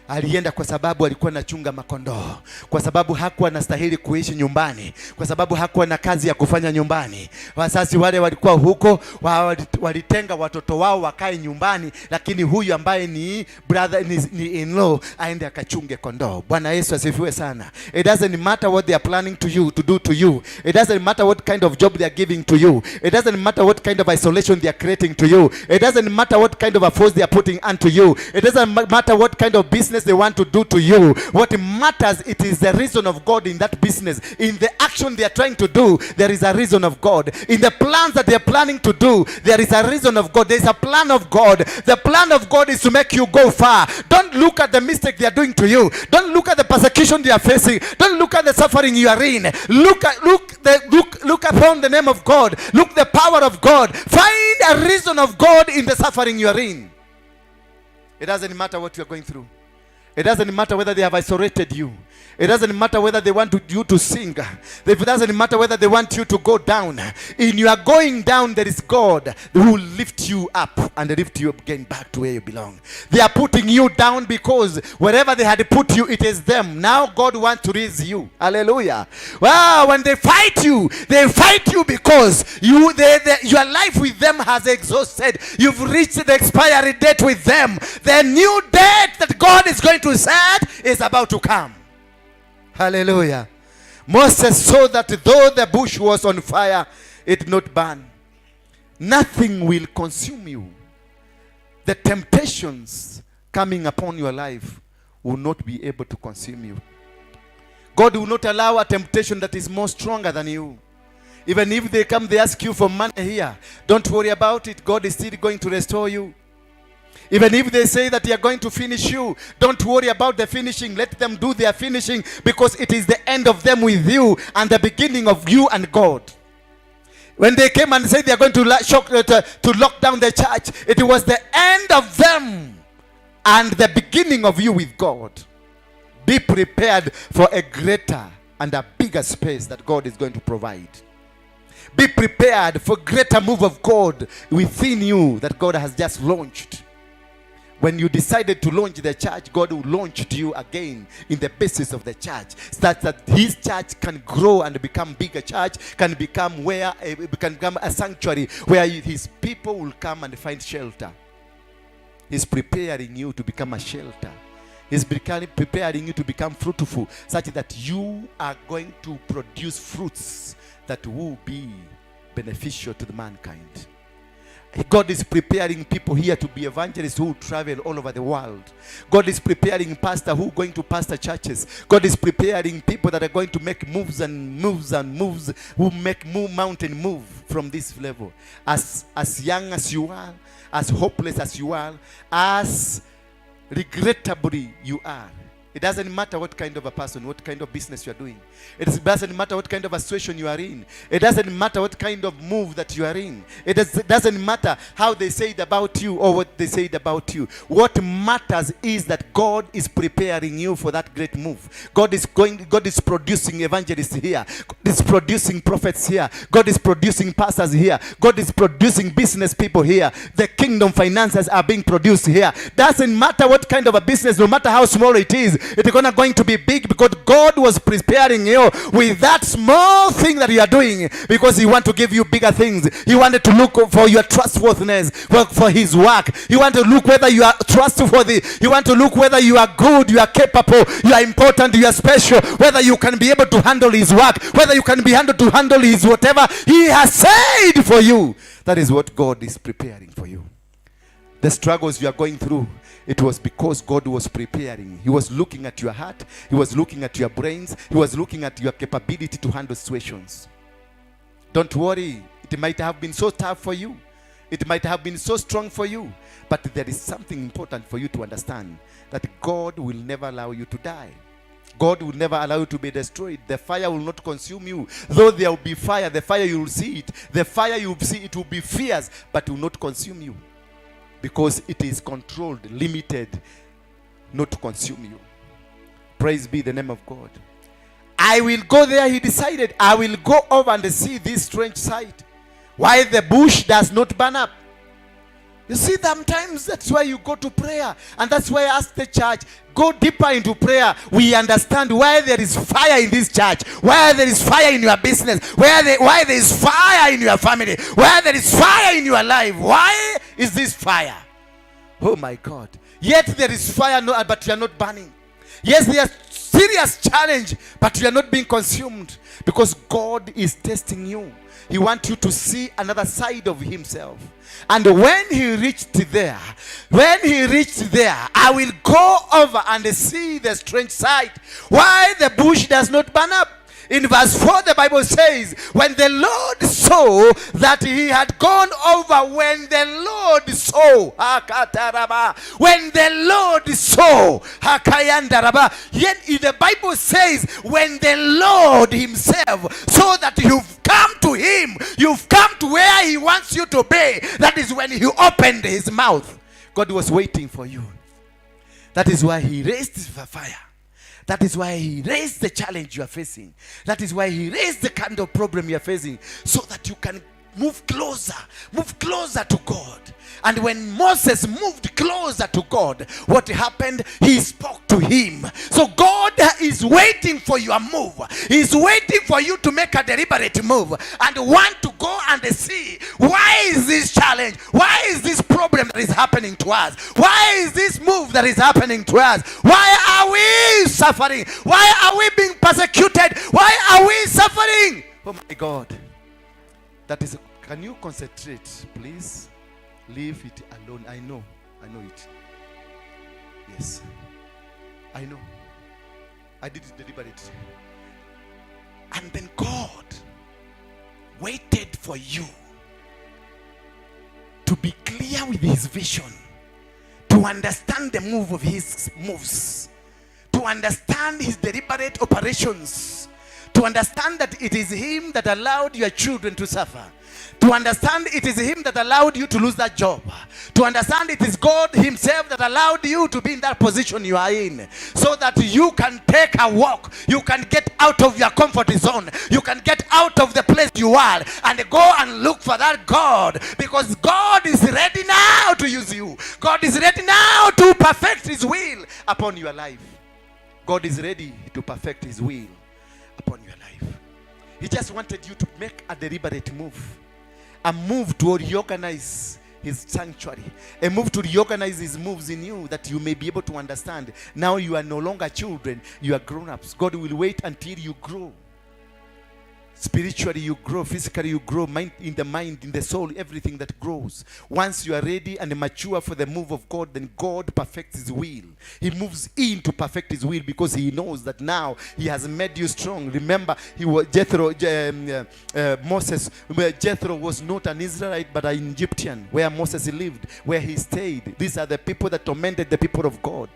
alienda kwa sababu alikuwa anachunga makondoo, kwa sababu hakuwa anastahili kuishi nyumbani, kwa sababu hakuwa na kazi ya kufanya nyumbani. Wazazi wale walikuwa huko walitenga watoto wao wakae nyumbani, lakini huyu ambaye ni brother ni in-law aende akachunge kondoo. Bwana Yesu asifiwe sana. It doesn't matter what they are planning to you to do to you. It doesn't matter what kind of job they are giving to you. It doesn't matter what kind of isolation they are creating to you. It doesn't matter what kind of a force they are putting unto you. It doesn't matter what kind of business they want to do to you. What matters, it is the reason of God in that business. In the action they are trying to do, there is a reason of God. In the plans that they are planning to do, there is a reason of God. There is a plan of God. The plan of God is to make you go far. Don't look at the mistake they are doing to you. Don't look at the persecution they are facing. Don't look at the suffering you are in. Look at look the look look upon the name of God. Look the power of God. Find a reason of God in the suffering you are in. It doesn't matter what you are going through. It doesn't matter whether they have isolated you. It doesn't matter whether they want you to sing. It doesn't matter whether they want you to go down. In your going down, there is God who will lift you up and lift you again back to where you belong. They are putting you down because wherever they had put you, it is them. Now God wants to raise you. Hallelujah. Well, when they fight you, they fight you because your life with them has exhausted. You've reached the expiry date with them. The new date that God is going to set is about to come. Hallelujah. Moses saw that though the bush was on fire, it did not burn. Nothing will consume you. The temptations coming upon your life will not be able to consume you. God will not allow a temptation that is more stronger than you. Even if they come, they ask you for money here. Don't worry about it. God is still going to restore you. Even if they say that they are going to finish you, don't worry about the finishing. Let them do their finishing, because it is the end of them with you and the beginning of you and God. When they came and said they are going to lock down the church, it was the end of them and the beginning of you with God. Be prepared for a greater and a bigger space that God is going to provide. Be prepared for greater move of God within you that God has just launched. When you decided to launch the church, God will launch you again in the basis of the church, such that His church can grow and become bigger church, can become where can become a sanctuary where His people will come and find shelter. He's preparing you to become a shelter. He's preparing you to become fruitful, such that you are going to produce fruits that will be beneficial to the mankind. God is preparing people here to be evangelists who travel all over the world. God is preparing pastors who are going to pastor churches. God is preparing people that are going to make moves and moves and moves, who make move mountain move from this level. As young as you are, as hopeless as you are, as regrettably you are. It doesn't matter what kind of a person, what kind of business you are doing. It doesn't matter what kind of a situation you are in. It doesn't matter what kind of move that you are in. It doesn't matter how they said about you or what they said about you. What matters is that God is preparing you for that great move. God is producing evangelists here. God is producing prophets here. God is producing pastors here. God is producing business people here. The kingdom finances are being produced here. Doesn't matter what kind of a business, no matter how small it is, it's going to be big, because God was preparing you with that small thing that you are doing, because He want to give you bigger things. He wanted to look for your trustworthiness for His work. He want to look whether you are trustworthy. He want to look whether you are good, you are capable, you are important, you are special, whether you can be able to handle His work, whether you can be able to handle His whatever He has said for you. That is what God is preparing for you. The struggles you are going through, it was because God was preparing. He was looking at your heart. He was looking at your brains. He was looking at your capability to handle situations. Don't worry. It might have been so tough for you. It might have been so strong for you. But there is something important for you to understand, that God will never allow you to die. God will never allow you to be destroyed. The fire will not consume you. Though there will be fire, the fire you will see it. The fire you will see, it will be fierce, but it will not consume you. Because it is controlled, limited, not to consume you. Praise be the name of God. I will go there, he decided. I will go over and see this strange sight. Why the bush does not burn up. You see, sometimes that's why you go to prayer. And that's why I ask the church, go deeper into prayer. We understand why there is fire in this church, why there is fire in your business, why there is fire in your family, why there is fire in your life. Why is this fire? Oh my God. Yet there is fire, no, but you are not burning. Yes, there is serious challenge, but you are not being consumed because God is testing you. He wants you to see another side of himself. And when he reached there, when he reached there, I will go over and see the strange sight. Why the bush does not burn up? In verse 4, the Bible says, when the Lord saw that he had gone over, when the Lord saw, hakataraba, when the Lord saw, hakayandaraba. Yet the Bible says, when the Lord himself saw that you've come to him, you've come to where he wants you to be, that is when he opened his mouth. God was waiting for you. That is why he raised the fire. That is why he raised the challenge you are facing. That is why he raised the kind of problem you are facing, so that you can move closer to God. And when Moses moved closer to God, what happened? He spoke to him. So God is waiting for your move. He's waiting for you to make a deliberate move and want to go and see, why is this challenge? Why is this problem that is happening to us? Why is this move that is happening to us? Why are we suffering? Why are we being persecuted? Why are we suffering? Oh my God. That is, can you concentrate, please? Leave it alone. I know. I know it. Yes. I know. I did it deliberately. And then God waited for you to be clear with his vision, to understand the move of his moves, to understand his deliberate operations, to understand that it is him that allowed your children to suffer, to understand it is him that allowed you to lose that job, to understand it is God himself that allowed you to be in that position you are in, so that you can take a walk, you can get out of your comfort zone, you can get out of the place you are and go and look for that God, because God is ready now to use you. God is ready now to perfect his will upon your life. God is ready to perfect his will upon your life. He just wanted you to make a deliberate move, a move to reorganize his sanctuary, a move to reorganize his moves in you, that you may be able to understand. Now you are no longer children, you are grown-ups. God will wait until you grow. Spiritually you grow, physically you grow, mind, in the mind, in the soul, everything that grows. Once you are ready and mature for the move of God, then God perfects his will. He moves in to perfect his will, because he knows that now he has made you strong. Remember, he was Jethro, Moses, where Jethro was not an Israelite but an Egyptian, where Moses lived, where he stayed. These are the people that tormented the people of God.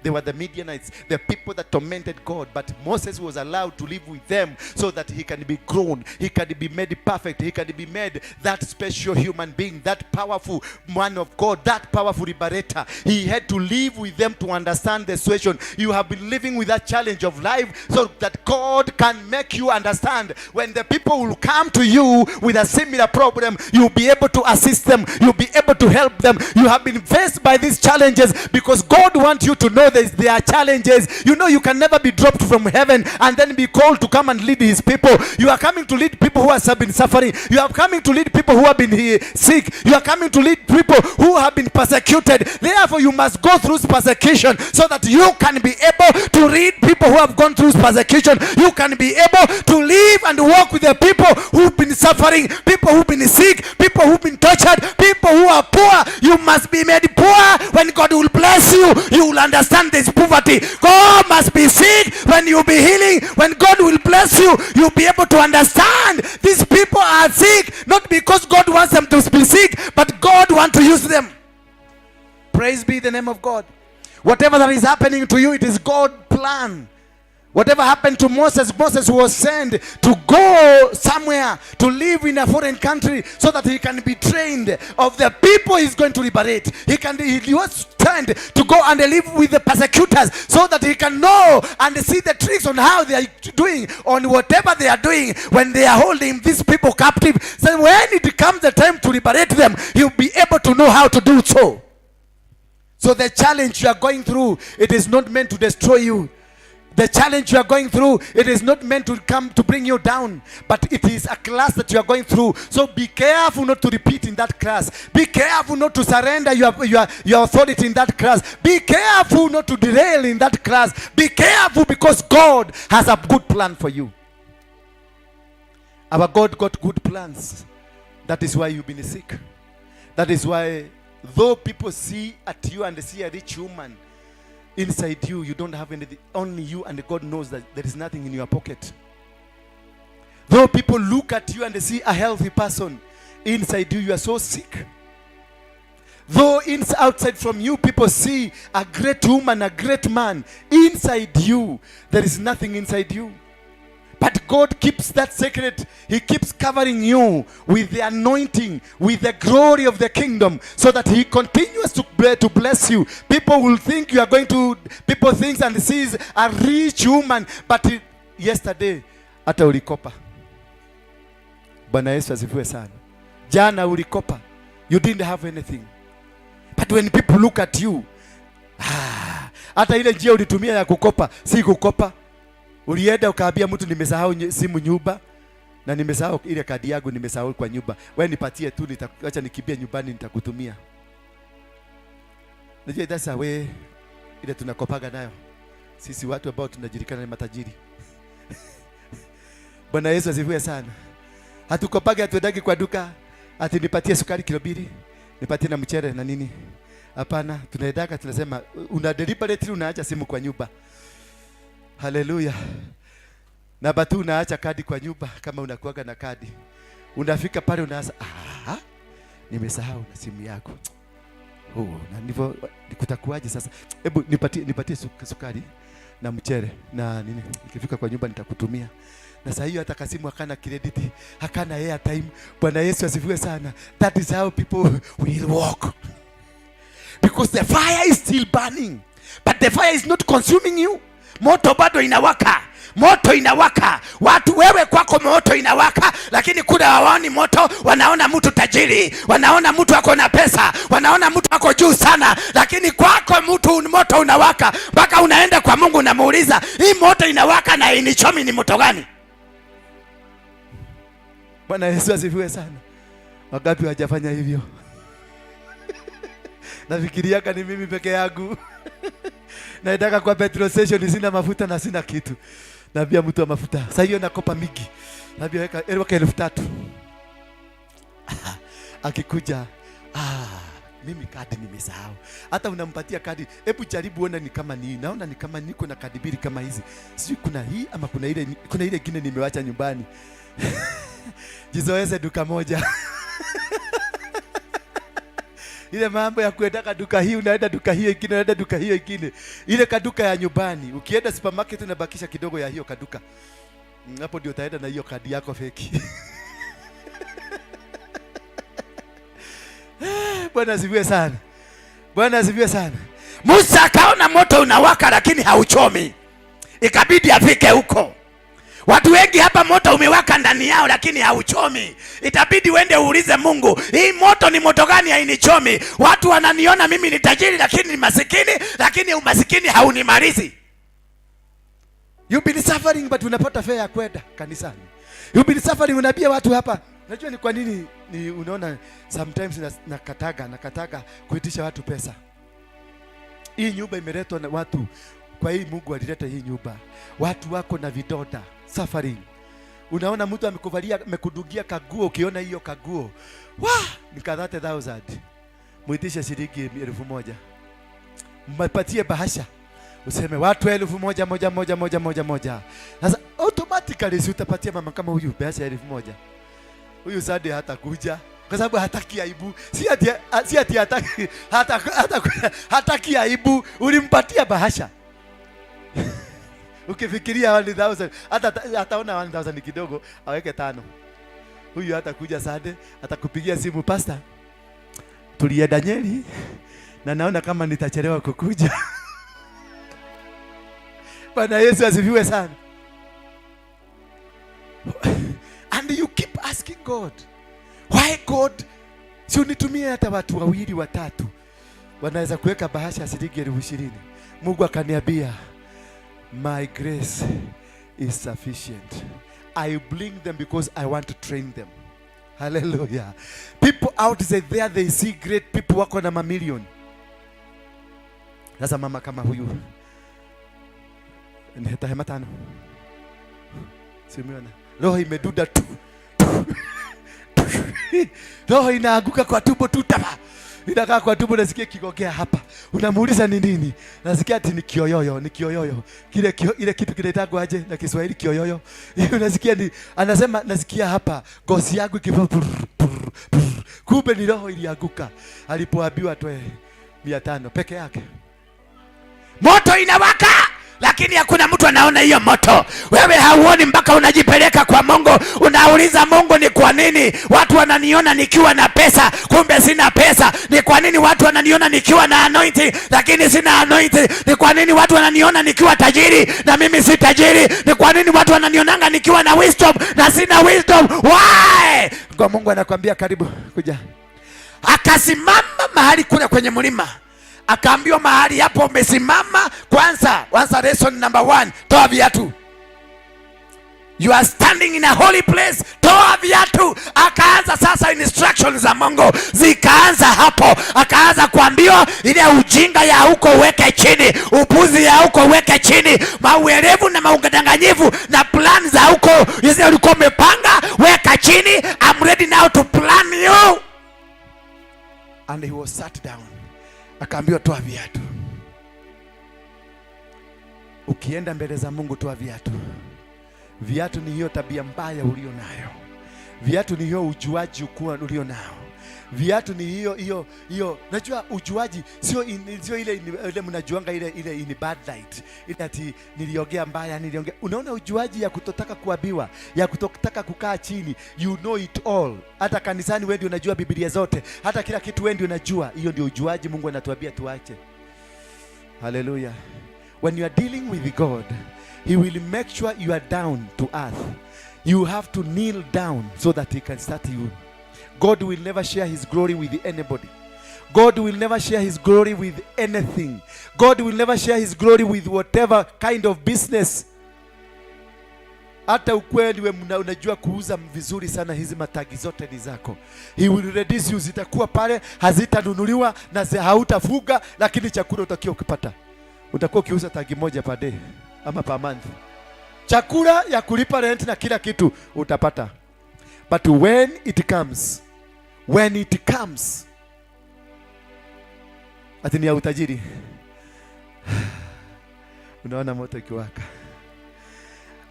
They were the Midianites, the people that tormented God. But Moses was allowed to live with them so that he can be grown, he can be made perfect, he can be made that special human being, that powerful man of God, that powerful liberator. He had to live with them to understand the situation. You have been living with that challenge of life so that God can make you understand. When the people will come to you with a similar problem, you'll be able to assist them, you'll be able to help them. You have been faced by these challenges because God wants you to know there are challenges. You know, you can never be dropped from heaven and then be called to come and lead his people. You are coming to lead people who have been suffering. You are coming to lead people who have been sick. You are coming to lead people who have been persecuted. Therefore, you must go through persecution so that you can be able to lead people who have gone through persecution. You can be able to live and walk with the people who've been suffering, people who've been sick, people who've been tortured, people who are poor. You must be made poor. When God will bless you, you will understand this poverty. God must be sick when you'll be healing. When God will bless you, you'll be able to understand these people are sick, not because God wants them to be sick, but God wants to use them. Praise be the name of God. Whatever that is happening to you, it is God's plan. Whatever happened to Moses, Moses was sent to go somewhere to live in a foreign country so that he can be trained of the people he's going to liberate. He was sent to go and live with the persecutors so that he can know and see the tricks on how they are doing, on whatever they are doing when they are holding these people captive. So when it comes the time to liberate them, he'll be able to know how to do so. So the challenge you are going through, it is not meant to destroy you. The challenge you are going through, it is not meant to come to bring you down, but it is a class that you are going through. So be careful not to repeat in that class. Be careful not to surrender your authority in that class. Be careful not to derail in that class. Be careful, because God has a good plan for you. Our God got good plans. That is why you've been sick. That is why, though people see at you and see a rich woman, inside you, you don't have anything. Only you and God knows that there is nothing in your pocket. Though people look at you and they see a healthy person, inside you, you are so sick. Though outside from you, people see a great woman, a great man, inside you, there is nothing inside you. But God keeps that secret. He keeps covering you with the anointing, with the glory of the kingdom, so that he continues to bless you. People will think you are going to, people think and sees a rich woman, but yesterday, hata ulikopa. Bwana Yesu asifiwe sana. Jana ulikopa. You didn't have anything. But when people look at you, hata ile njia ulitumia ya kukopa, si kukopa. Ulienda ukaambia mtu nimesahau simu nyumba na nimesahau ile kadi yangu nimesahau kwa nyumba. Wewe nipatie tu, acha nikimbie nyumbani nitakutumia. Unajua that's a way ile tunakopaga nayo. Sisi watu ambao tunajulikana ni matajiri. Bwana Yesu asifiwe sana. Hatukopage, hatuendagi kwa duka ati nipatie sukari kilo 2, nipatie na mchele na nini. Hapana, tunaendaga tunasema una deliberately unaacha simu kwa nyumba. Haleluya. Na batu unaacha kadi kwa nyumba kama unakuaga na kadi. Unafika pale unaanza, nimesahau na simu yako. Oh, na ndivyo kutakuaje sasa? Hebu nipatie sukari na mchele na nini. Nikifika kwa nyumba nitakutumia. Na saa hiyo hata kasimu hakana credit, hakana airtime. Bwana Yesu asifiwe sana. That is how people will walk. Because the fire is still burning. But the fire is not consuming you. Moto bado inawaka. Moto inawaka. Watu wewe kwako moto inawaka, lakini kule hawaoni moto, wanaona mtu tajiri, wanaona mtu ako na pesa, wanaona mtu ako juu sana, lakini kwako mtu moto unawaka. Mpaka unaenda kwa Mungu unamuuliza, hii moto inawaka na inichomi ni moto gani? Bwana Yesu asifiwe sana. Wangapi hawajafanya hivyo? Nafikiriaka ni mimi peke yangu. Naendaka kwa petrol station sina mafuta na sina kitu. Naambia mtu wa mafuta, sasa hiyo nakopa mingi. Naambia weka 3,000. Akikuja, mimi kadi nimesahau. Hata unampatia kadi, hebu jaribu ona ni kama ni, naona ni kama niko na kadi mbili kama hizi. Sijui kuna hii ama kuna ile nyingine nimewacha nyumbani. Jizoeze duka moja. Ile mambo ya kuenda duka hii, unaenda duka hiyo ingine, unaenda duka hiyo ingine. Ile kaduka ya nyumbani, ukienda supermarket unabakisha kidogo ya hiyo kaduka. Hapo ndio utaenda na hiyo kadi yako feki. Bwana asifiwe sana. Bwana asifiwe sana. Musa akaona moto unawaka lakini hauchomi. Ikabidi afike huko. Watu wengi hapa moto umewaka ndani yao lakini hauchomi. Itabidi uende uulize Mungu, hii moto ni moto gani hainichomi? Watu wananiona mimi ni tajiri lakini ni masikini, lakini umasikini haunimalizi. You've been suffering but unapata fare ya kwenda kanisani. You've been suffering, unaambia watu hapa. Najua ni kwa nini ni unaona sometimes nakataga kuitisha watu pesa. Hii nyumba imeletwa na watu. Kwa hii Mungu alileta hii nyumba. Watu wako na vidonda, suffering. Unaona mtu amekuvalia, amekudugia kaguo, ukiona hiyo kaguo, wah, ni ka 30,000. Muitishe shilingi 1,000. Mpatie bahasha. Useme watu elfu moja, moja, moja, moja, moja, moja. Sasa automatically si utapatia mama kama huyu bahasha 1,000. Huyu Sunday hatakuja kwa sababu hataki aibu. Si ati hataki, hata, hata, hataki aibu. Ulimpatia bahasha. Ukifikiria 1000, hata ataona 1000 ni kidogo, aweke tano. Huyu hatakuja Sunday, atakupigia simu, "Pastor, tulienda Nyeri na naona kama nitachelewa kukuja." Bwana Yesu asifiwe sana. And you keep asking God, "Why, God? Si unitumie hata watu wawili, watatu wanaweza kuweka bahasha ya shilingi 20,000." Mungu akaniambia, "My grace is sufficient. I bring them because I want to train them." Hallelujah. People out there, they see great people wako na mamilioni. Sasa mama kama huyu ni hema tano, si umeona roho imeduda tu tu, tu. Roho inaanguka kwa tumbo tu tapa, inakaa kwa tumbo, nasikia kigogea hapa, unamuuliza ni nini, nasikia ati ni kioyoyo, ni kioyoyo kile ile kitu kinaitangwa aje na Kiswahili, kioyoyo? Unasikia ni anasema, "Nasikia hapa ngozi yangu ikifa brr, brr, brr." Kumbe ni roho ilianguka alipoambiwa toe 500 peke yake. Moto inawaka lakini hakuna mtu anaona hiyo moto. Wewe hauoni mpaka unajipeleka kwa Mungu, unauliza Mungu, "Ni kwa nini watu wananiona nikiwa na pesa kumbe sina pesa? Ni kwa nini watu wananiona nikiwa na anointing lakini sina anointing? Ni kwa nini watu wananiona nikiwa tajiri na mimi si tajiri? Ni kwa nini watu wananionanga nikiwa na wisdom na sina wisdom? Why?" Kwa Mungu anakwambia, "Karibu, kuja." Akasimama mahali kule kwenye mlima, akaambiwa, "Mahali hapo umesimama, kwanza kwanza, lesson number one, toa viatu. You are standing in a holy place, toa viatu." Akaanza sasa, instructions za Mungu zikaanza hapo, akaanza kuambiwa ile ujinga ya huko uweke chini, upuzi ya huko uweke chini, mauerevu na maudanganyifu na plan za huko hizi ulikuwa umepanga, weka chini. I'm ready now to plan you. And he was sat down, akaambiwa, "Toa viatu." Ukienda mbele za Mungu, toa viatu. Viatu ni hiyo tabia mbaya ulio nayo. Viatu ni hiyo ujuaji ukuwa ulio nao. Viatu ni hiyo hiyo hiyo. Najua ujuaji sio ile mnajuanga ile in bad light, ile ati niliongea mbaya, niliongea. Unaona ujuaji ya kutotaka kuambiwa, ya kutotaka kukaa chini. You know it all. Hata kanisani wewe ndio unajua Biblia zote, hata kila kitu wewe ndio unajua. Hiyo ndio ujuaji Mungu anatuambia tuache. Hallelujah. When you are dealing with God, He will make sure you are down to earth. You have to kneel down so that He can start you. God will never share His glory with anybody. God will never share His glory with anything. God will never share His glory with whatever kind of business. Hata ukweli we unajua kuuza vizuri sana, hizi matagi zote ni zako. He will reduce you, zitakuwa pale, hazitanunuliwa na hautafuga, lakini chakula utakiwa ukipata. Utakuwa ukiuza tagi moja per day ama per month. Chakula ya kulipa rent na kila kitu utapata. But when it comes, ati ni ya utajiri, unaona moto ikiwaka.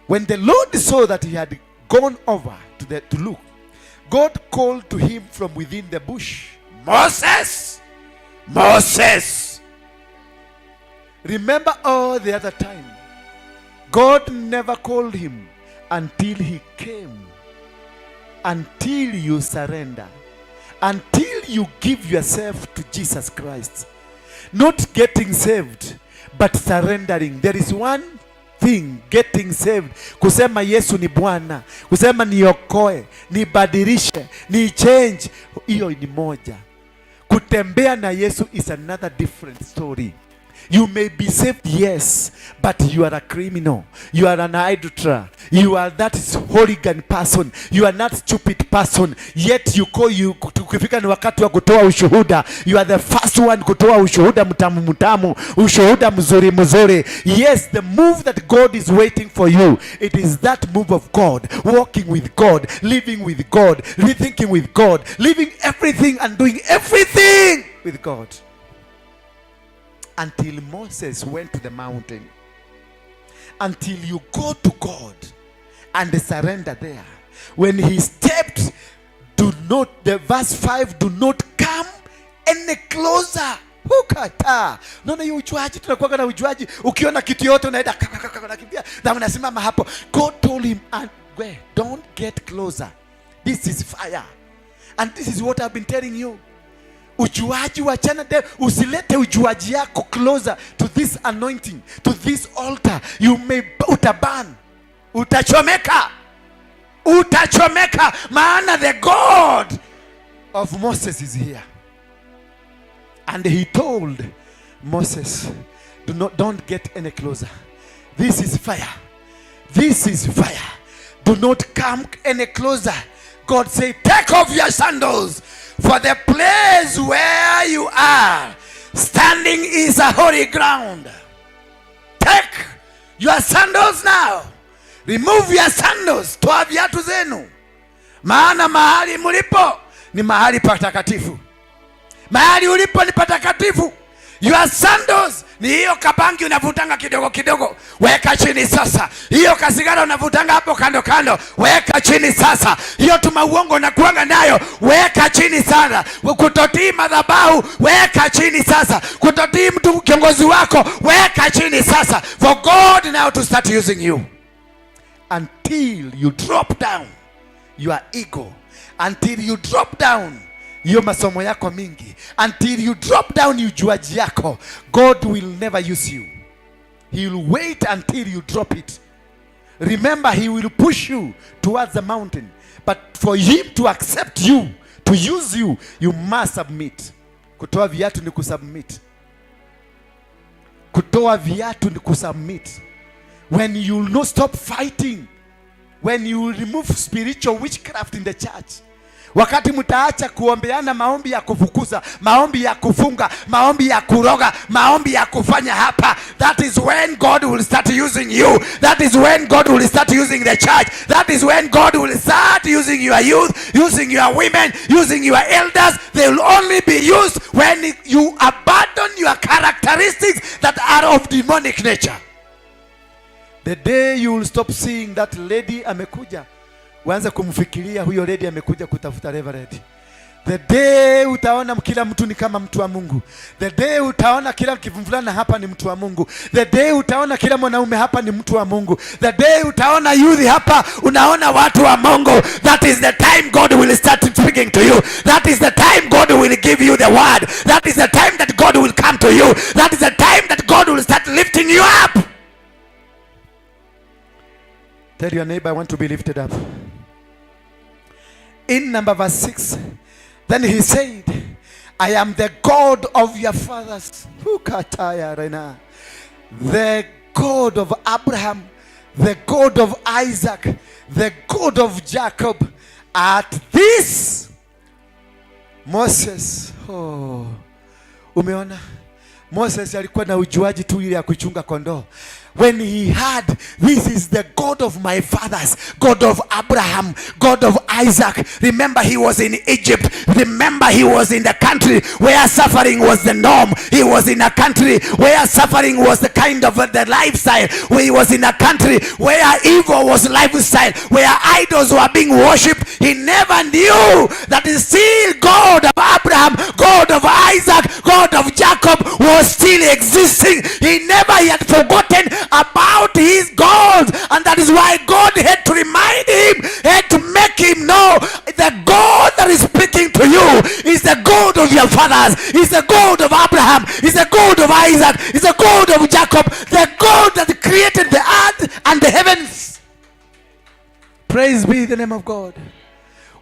When the Lord saw that he had gone over to look, God called to him from within the bush, "Moses, Moses." Remember all the other time, God never called him until he came, until you surrender, until you give yourself to Jesus Christ. Not getting saved, but surrendering. There is one thing, getting saved, kusema Yesu ni Bwana, kusema niokoe, nibadilishe, ni change, hiyo ni moja. Kutembea na Yesu is another different story. You may be saved, yes, but you are a criminal. You are an idolater. You are that hooligan person. You are not stupid person. Yet you call you, tukifika ni wakati wa kutoa ushuhuda, you are the first one kutoa ushuhuda mtamu mtamu, ushuhuda mzuri mzuri. Yes, the move that God is waiting for you, it is that move of God, walking with God, living with God, rethinking with God, living everything and doing everything with God. Until Moses went to the mountain, until you go to God and surrender there. When he stepped, do not, the verse 5, do not come any closer. Hukata. Unaona hiyo ujuaji, tunakuwa na ujuaji. Ukiona kitu yote unaenda kaka kaka, unakimbia. Na unasimama hapo. God told him, and where, don't get closer. This is fire. And this is what I've been telling you. Ujuaji, wachana de, usilete ujuaji yako closer to this anointing, to this altar. You may utaburn, utachomeka, utachomeka, maana the God of Moses is here. And he told Moses, do not, don't get any closer. This is fire. This is fire. Do not come any closer. God said, take off your sandals, for the place where you are standing is a holy ground. Take your sandals now. Remove your sandals. Toa viatu zenu, maana mahali mlipo ni mahali patakatifu. Mahali ulipo ni patakatifu. Your sandals ni hiyo kabangi unavutanga kidogo kidogo, weka chini sasa. Hiyo kasigara unavutanga hapo kando kando, weka chini sasa. Hiyo tumauongo unakuanga nayo, weka chini sana. Kutotii madhabahu, weka chini sasa. Kutotii mtu kiongozi wako, weka chini sasa. For God now to start using you until you drop down your ego, until you drop down hiyo masomo yako mingi, until you drop down ujuaji yako. God will never use you. He will wait until you drop it. Remember, he will push you towards the mountain, but for him to accept you, to use you, you must submit. Kutoa viatu ni kusubmit. Kutoa viatu ni kusubmit. When you will not stop fighting, when you remove spiritual witchcraft in the church, wakati mtaacha kuombeana maombi ya kufukuza, maombi ya kufunga, maombi ya kuroga, maombi ya kufanya hapa, that is when God will start using you. That is when God will start using the church. That is when God will start using your youth, using your women, using your elders. They will only be used when you abandon your characteristics that are of demonic nature. The day you will stop seeing that lady amekuja, uanze kumfikiria huyo lady amekuja kutafuta reverend. The day utaona kila mtu ni kama mtu wa Mungu. The day utaona kila mvulana hapa ni mtu wa Mungu. The day utaona kila mwanaume hapa ni mtu wa Mungu. The day utaona youth hapa unaona watu wa Mungu. That is the time God will start speaking to you. That is the time God will give you the word. That is the time that God will come to you. That is the time that God will start lifting you up. Tell your neighbor, "I want to be lifted up." In number verse 6, then he said, "I am the God of your fathers." Hukataya rena. The God of Abraham, the God of Isaac, the God of Jacob. At this, Moses, oh, umeona, Moses alikuwa na ujuaji tu ile ya kuchunga kondoo. When he heard, "This is the God of my fathers, God of Abraham, God of Isaac." Remember, he was in Egypt. Remember, he was in the country where suffering was the norm. He was in a country where suffering was the kind of the lifestyle. He was in a country where evil was lifestyle, where idols were being worshipped. He never knew that still God of Abraham, God of Isaac, God of Jacob was still existing. He never had forgotten about his God. And that is why God had to remind him, had to make him know the God that is speaking to you is the God of your fathers, is the God of Abraham, is the God of Isaac, is the God of Jacob, the God that created the earth and the heavens. Praise be the name of God.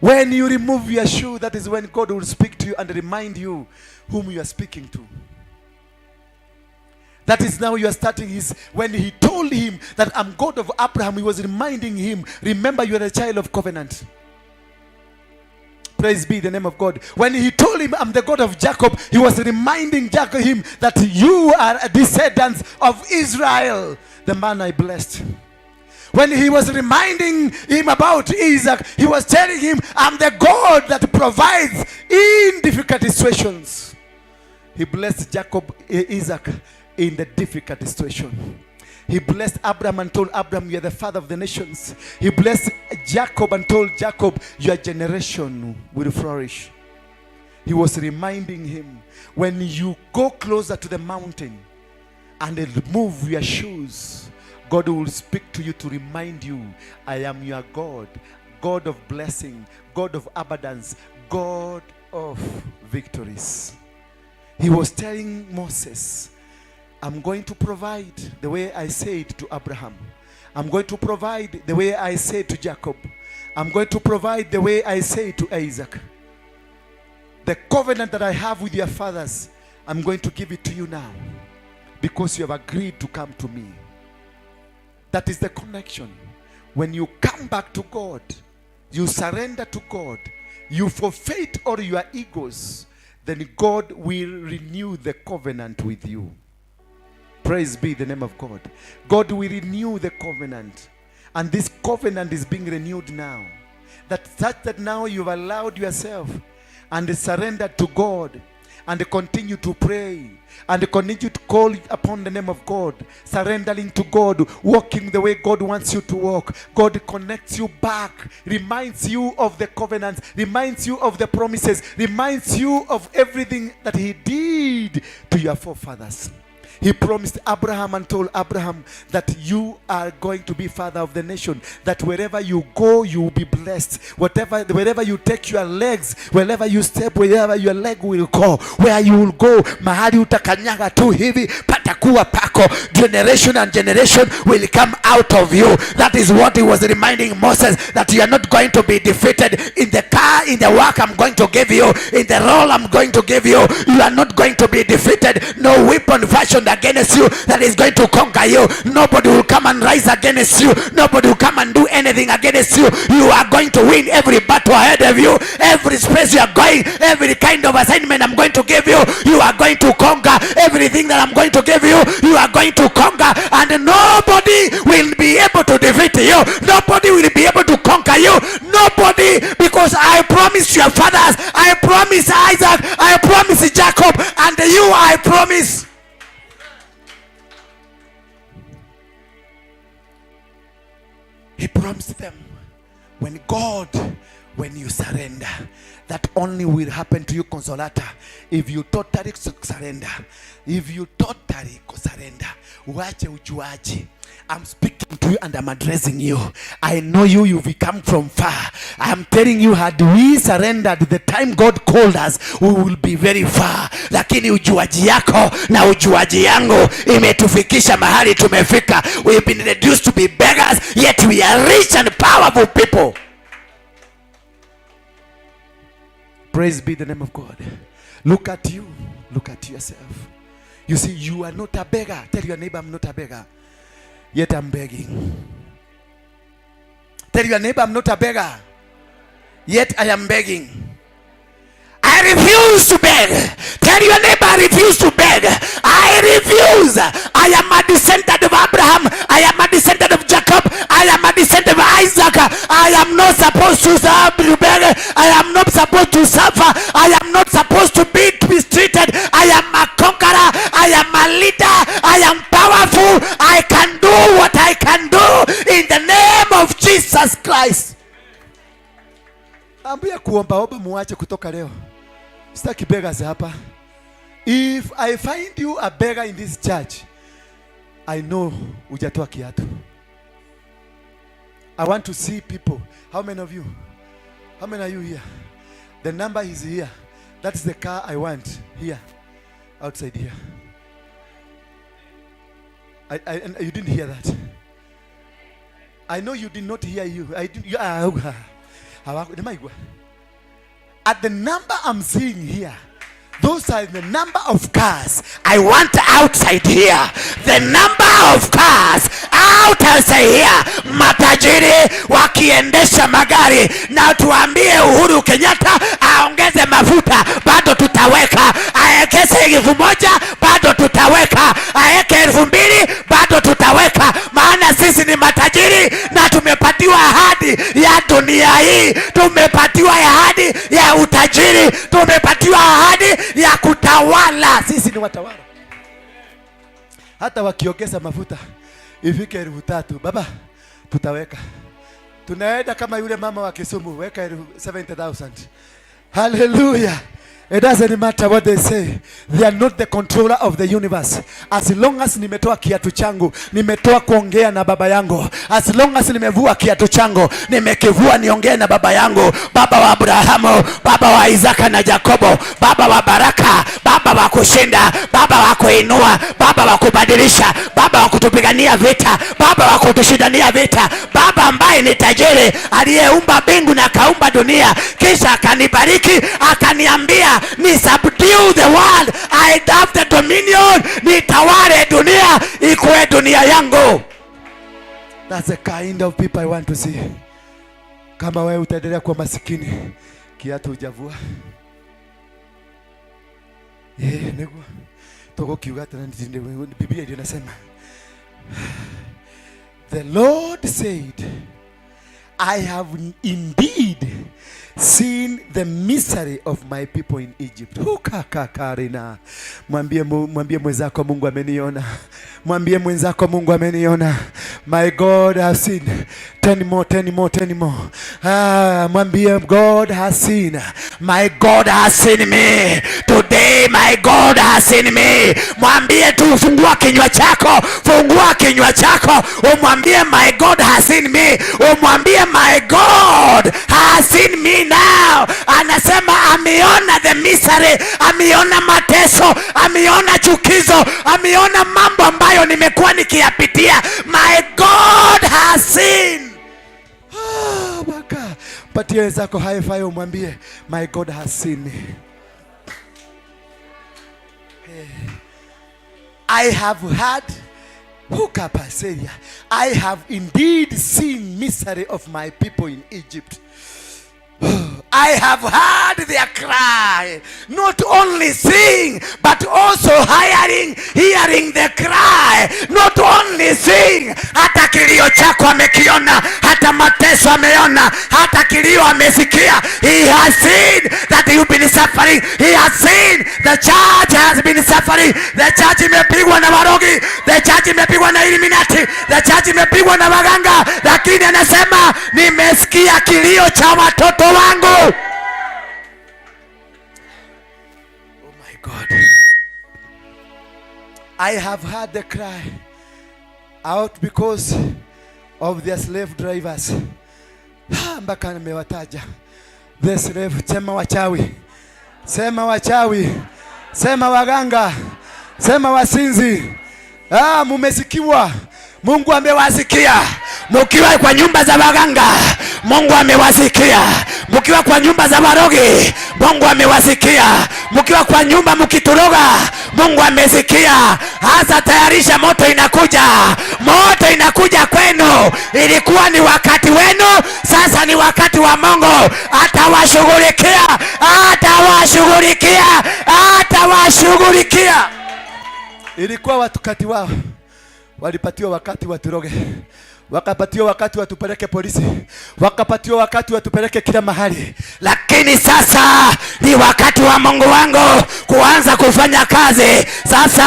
When you remove your shoe, that is when God will speak to you and remind you whom you are speaking to. That is now you are starting his. When he told him that I'm God of Abraham, he was reminding him, "Remember, you are a child of covenant." Praise be the name of God. When he told him, "I'm the God of Jacob," he was reminding Jacob him that you are a descendants of Israel, the man I blessed. When he was reminding him about Isaac, he was telling him, "I'm the God that provides in difficult situations." He blessed Jacob, Isaac in the difficult situation. He blessed Abraham and told Abraham, "You are the father of the nations." He blessed Jacob and told Jacob, "Your generation will flourish." He was reminding him, when you go closer to the mountain and remove your shoes, God will speak to you to remind you, I am your God, God of blessing, God of abundance, God of victories. He was telling Moses, I'm going to provide the way I said to Abraham. I'm going to provide the way I said to Jacob. I'm going to provide the way I said to Isaac. The covenant that I have with your fathers, I'm going to give it to you now because you have agreed to come to me. That is the connection. When you come back to God, you surrender to God, you forfeit all your egos, then God will renew the covenant with you. Praise be the name of God. God will renew the covenant. And this covenant is being renewed now. That such that now you've allowed yourself and surrendered to God and continue to pray and continue to call upon the name of God, surrendering to God, walking the way God wants you to walk. God connects you back, reminds you of the covenants, reminds you of the promises, reminds you of everything that He did to your forefathers. He promised Abraham and told Abraham that you are going to be father of the nation, that wherever you go, you will be blessed. Wherever you take your legs, wherever you step, wherever your leg will go, where you will go, mahali utakanyaga tu hivi, patakuwa pako. Generation and generation will come out of you. That is what he was reminding Moses, that you are not going to be defeated in the car, in the work I'm going to give you, in the role I'm going to give you. You are not going to be defeated. No weapon fashioned against you that is going to conquer you. Nobody will come and rise against you. Nobody will come and do anything against you. You are going to win every battle ahead of you. Every space you are going, every kind of assignment I'm going to give you, you are going to conquer. Everything that I'm going to give you, you are going to conquer, and nobody will be able to defeat you. Nobody will be able to conquer you. Nobody, because I promised your fathers, I promise Isaac, I promise Jacob, and you I promise. He promised them, when you surrender, that only will happen to you, Consolata, if you totally surrender. If you totally surrender. Uache ujuaji. I'm speaking to you and I'm addressing you. I know you, you've come from far. I'm telling you, had we surrendered the time God called us, we will be very far. Lakini ujuaji yako na ujuaji yangu imetufikisha mahali tumefika. We've been reduced to be beggars, yet we are rich and powerful people. Praise be the name of God. Look at you. Look at yourself. You see, you are not a beggar. Tell your neighbor, I'm not a beggar. Yet I'm begging. Tell your neighbor, I'm not a beggar. Yet I am begging. I refuse to beg. Tell your neighbor, I refuse to beg. I refuse. I am a descendant of Abraham. I am a descendant of Jacob. I am a descendant of Isaac. I am not supposed to serve to beg. I am not supposed to suffer. I am not supposed to be mistreated. I am a conqueror. I am a leader. I am powerful. I can do what I can do in the name of Jesus Christ. Ambia kuombaomba muache kutoka leo. Sitaki beggars hapa. If I find you a beggar in this church, I know hujatoa kiatu. I want to see people. How many of you? How many are you here? The number is here. That's the car I want here, outside here. And you didn't hear that. I know you did not hear you. I didn't. You, at the number I'm seeing here, those are the number of cars I want outside here. The number of cars outside here. Matajiri wakiendesha magari, na tuambie Uhuru Kenyatta aongeze mafuta, bado tutaweka. Aekeze 1,000, bado tutaweka. Aeke 2,000, bado tutaweka. Maana sisi ni matajiri na tumepatiwa ahadi ya dunia hii, tumepatiwa ahadi ya utajiri, tumepatiwa ahadi ya kutawala. Sisi ni watawala. Hata wakiongeza mafuta ifike 3,000, baba, tutaweka. Tunaenda kama yule mama wa Kisumu, weka 70,000. Hallelujah. It doesn't matter what they say. They are not the controller of the universe. As long as nimetoa kiatu changu, nimetoa kuongea na baba yangu. As long as nimevua kiatu changu, nimekivua niongee na baba yangu, baba wa Abrahamu, baba wa Isaka na Yakobo, baba wa baraka, baba wa kushinda, baba wa kuinua, baba wa kubadilisha, baba wa kutupigania vita, baba wa kutushindania vita, baba ambaye ni tajiri aliyeumba mbingu na akaumba dunia, kisha akanibariki akaniambia ni subdue the world, I have the dominion, nitawale dunia, ikuwe dunia yangu. That's the kind of people I want to see. Kama wewe utaendelea kuwa masikini, kiatu hujavua. Niguo tugukiuga tena, Biblia ndio inasema, "The Lord said, I have indeed seen the misery of my people in Egypt." Hukakakarina. Mwambie mwambie mwenzako, "Mungu ameniona." Mwambie mwenzako, "Mungu ameniona." My God has seen. 10 more, 10 more, 10 more. Ah, mwambie, "God has seen. My God has seen me. Today my God has seen me." Mwambie tu, fungua kinywa chako, fungua kinywa chako, umwambie, "My God has seen me." Umwambie, "My God has seen me now." Anasema ameona the misery, ameona mateso, ameona chukizo, ameona mambo ambayo nimekuwa nikiyapitia. My God has seen. Ah, baka patie wenzako high five, umwambie, "My God has seen me. Hey. I have heard hukapaseria. I have indeed seen misery of my people in Egypt. I have heard their cry." Not only seeing, but also hearing the cry. Not only seeing, hata kilio chako amekiona, hata mateso ameona, hata kilio amesikia. He has seen that you've been suffering. He has seen the church has been suffering. The church imepigwa na warogi, the church imepigwa na Illuminati, the church imepigwa na waganga, lakini anasema, "Nimesikia kilio cha watoto wangu." Oh my God. I have heard the cry out because of their slave drivers. Ha, mpaka nimewataja. The slave, sema wachawi. Sema wachawi. Sema waganga. Sema wasinzi. Ah, mumesikiwa. Mungu amewasikia. Mkiwa kwa nyumba za waganga, Mungu amewasikia. Mkiwa kwa nyumba za warogi, Mungu amewasikia. Mkiwa kwa nyumba mkituroga, Mungu amesikia. Hasa tayarisha, moto inakuja, moto inakuja kwenu. Ilikuwa ni wakati wenu, sasa ni wakati wa Mungu. Atawashughulikia, atawashughulikia, atawashughulikia. Ilikuwa wakati wao, walipatiwa wakati waturoge, wakapatiwa wakati watupeleke polisi, wakapatiwa wakati watupeleke kila mahali, lakini sasa ni wakati wa Mungu wangu kuanza kufanya kazi. Sasa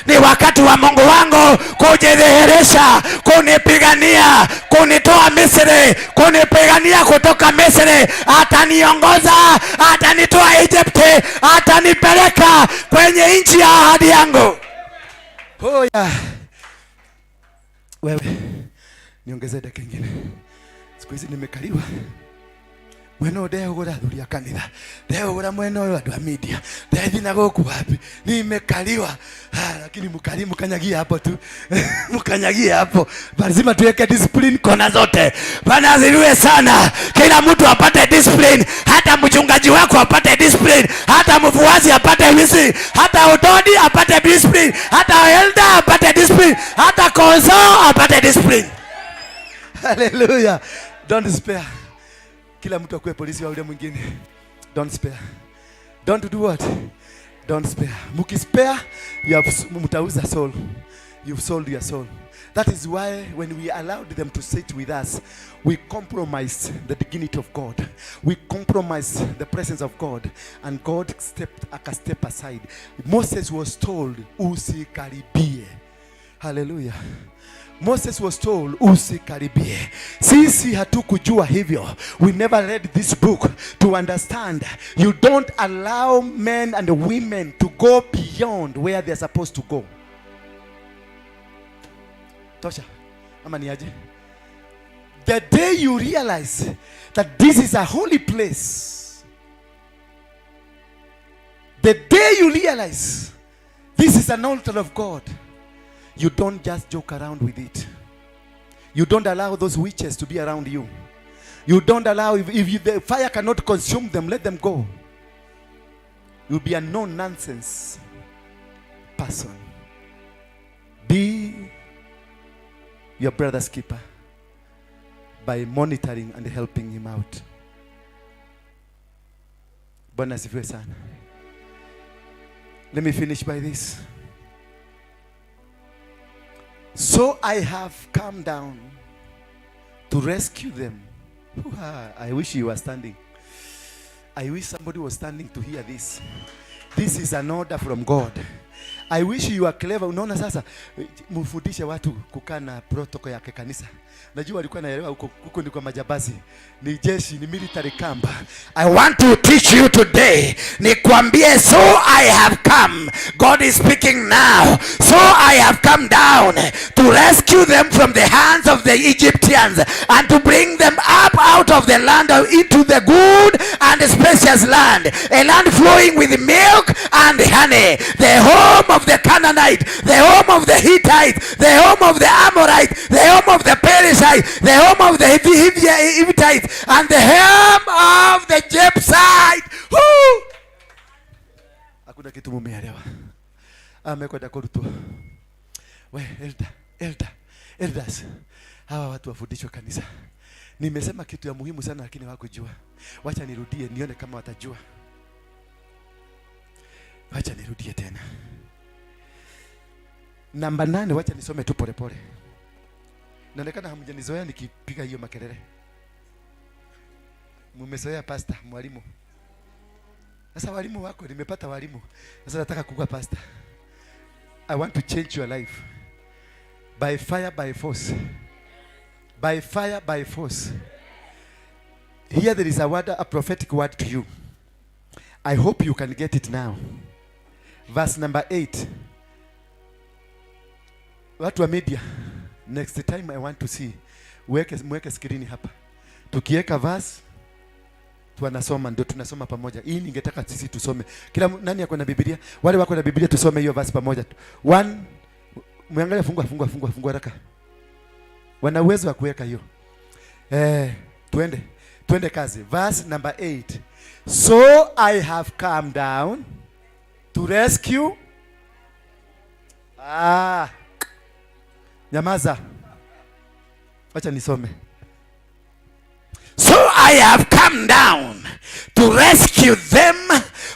ni wakati wa Mungu wangu kujidhihirisha, kunipigania, kunitoa Misri, kunipigania kutoka Misri. Ataniongoza, atanitoa Egypt, atanipeleka kwenye nchi ya ahadi yangu. Oh yeah. Wewe niongeze dakika ingine. Siku hizi nimekaliwa mwena ũyũ, ndehũgũra athuri a kanitha, ndehũgũra mwena ũyũ andũ a media, ndethi na gũkũ wapi, nimekaliwa. Ah, lakini mkali mkanyagie hapo tu, mkanyagie hapo. Lazima tuweke discipline kona zote. Bwana asifiwe sana. Kila mtu apate discipline, hata mchungaji wako apate discipline, hata mfuasi apate discipline, hata utodi apate discipline, hata elder apate discipline, hata konso apate discipline. Hallelujah. Don't spare. Kila mtu akuwe polisi wa yule mwingine. Don't spare. Don't do what? Don't spare. Mkispare, you have mtauza soul. You've sold your soul. That is why when we allowed them to sit with us, we compromised the dignity of God. We compromised the presence of God. And God stepped, aka step aside. Moses was told, "Usikaribie." Hallelujah. Moses was told, usikaribie. Sisi hatukujua hivyo. We never read this book to understand. You don't allow men and women to go beyond where they're supposed to go. Tosha. Ama ni aje? The day you realize that this is a holy place, the day you realize this is an altar of God, you don't just joke around with it. You don't allow those witches to be around you. You don't allow, if you, the fire cannot consume them, let them go. You'll be a no nonsense person. Be your brother's keeper by monitoring and helping him out. Bwana asifiwe sana. Let me finish by this. So I have come down to rescue them. I wish you were standing. I wish somebody was standing to hear this. This is an order from God. I wish you are clever. Unaona sasa, mfundishe watu kukaa na protocol ya kanisa. Najua walikuwa naelewa huko, huko ni kwa majambazi, ni jeshi, ni military camp. I want to teach you today. Nikwambie, so I have come. God is speaking now. So I have come down to rescue them from the hands of the Egyptians and to bring them up out of the land into the good and spacious land, a land flowing with milk and honey, the home of the Canaanite, the home of the Hittite, the home of the Amorite, the home of the Perizzite, the home of the Hivite, and the home of the Jebusite. Woo! Hakuna kitu mumeelewa. Amekwenda kurutwo. We elder, elder, elders. Hawa watu wafundishwe kanisa. Nimesema kitu ya muhimu sana lakini hawakujua. Wacha nirudie nione kama watajua. Wacha nirudie tena. Namba 8, wacha nisome tu polepole. Inaonekana hamjanizoea nikipiga hiyo makelele. Mumezoea pastor, mwalimu. Sasa walimu wako, nimepata walimu. Sasa nataka kuwa pastor. I want to change your life. By fire, by force. By fire, by force. Here there is a word, a prophetic word to you. I hope you can get it now. Verse number 8. Watu wa media, next time I want to see, weke, mweke screen hapa. Tukiweka verse tunasoma, ndio tunasoma pamoja. Hii ningetaka sisi tusome. Kila nani ako na Biblia? Wale wako na Biblia tusome hiyo verse pamoja. One, mwangalie, fungua, fungua, fungua, fungua haraka. Wana uwezo wa kuweka hiyo. Tuende. Tuende kazi. Verse number 8. So I have come down to rescue. Ah. Nyamaza. Wacha nisome. So I have come down to rescue them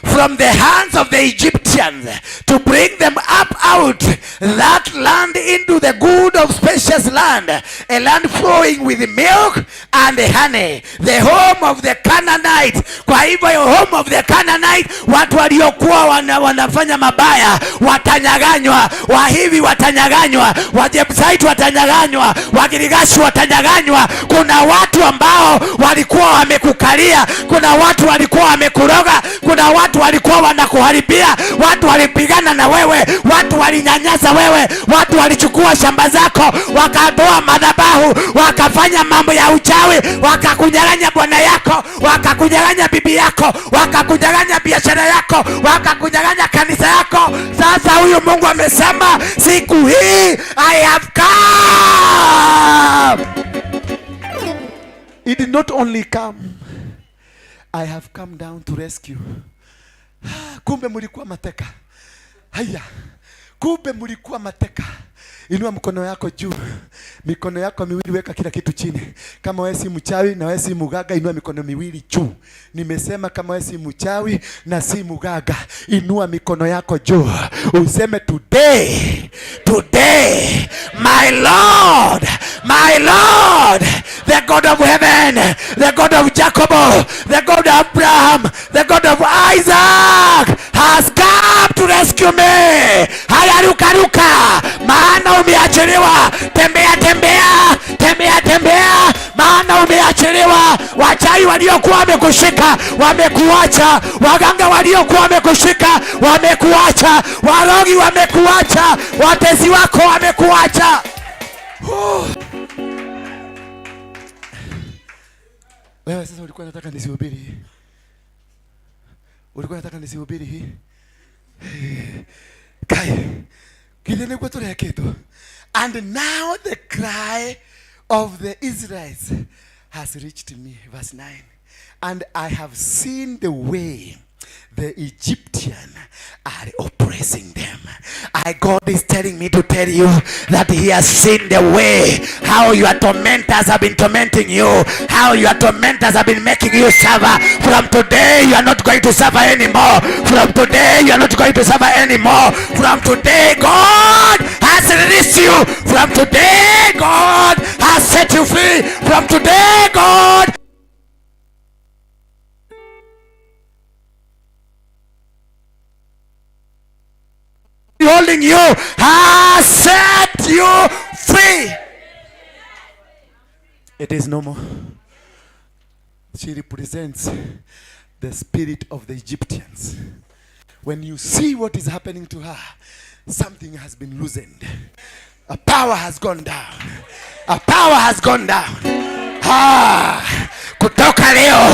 from the hands of the Egyptians, to bring them up out that land into the good of spacious land, a land flowing with milk and honey, the home of the Canaanite. Kwa hivyo home of the Canaanite, watu waliokuwa wanafanya mabaya watanyaganywa, Wahivi watanyaganywa, Wajebusite watanyaganywa, Wagirigashi watanyaganywa. Kuna watu ambao walikuwa wamekukalia, kuna watu walikuwa wamekuroga, kuna watu walikuwa wanakuharibia, watu walipigana na wewe, watu walinyanyasa wewe, watu walichukua shamba zako, wakatoa madhabahu, wakafanya mambo ya uchawi, wakakunyang'anya bwana yako, wakakunyang'anya bibi yako, wakakunyang'anya biashara yako, wakakunyang'anya kanisa yako. Sasa huyu Mungu amesema siku hii I have come. It did not only come, I have come down to rescue. Kumbe mlikuwa mateka. Haya, kumbe mlikuwa mateka. Inua mkono yako juu, mikono yako miwili, weka kila kitu chini. Kama wewe si mchawi na wewe si mganga, inua mikono miwili juu. Nimesema kama wewe si mchawi na si mganga, inua mikono yako juu, useme today, Today, my Lord, my Lord, the God of heaven, the God of Jacob, the God of Abraham, the God of Isaac has come to rescue me. Haya, ruka ruka, maana umeachiliwa. Tembea. Tembea, maana umeachiliwa. Wachawi waliokuwa wamekushika wamekuacha, waganga waliokuwa wamekushika wamekuacha, warogi wamekuacha, watesi wako wamekuacha. Wewe sasa ulikuwa unataka nisihubiri hii. Ulikuwa unataka nisihubiri hii. Kai. Kile nĩguo tũrekĩtwo. And now the cry of the Israelites has reached me. Verse 9. And I have seen the way the Egyptian are oppressing them. God is telling me to tell you that he has seen the way how your tormentors have been tormenting you, how your tormentors have been making you suffer. From today, you are not going to suffer anymore. From today, you are not going to suffer anymore. From today, God has released you. From today, God has set you free. From today, God holding you has set you free. It is no more. She represents the spirit of the Egyptians. When you see what is happening to her, something has been loosened. A power has gone down. A power has gone down. Ah, kutoka leo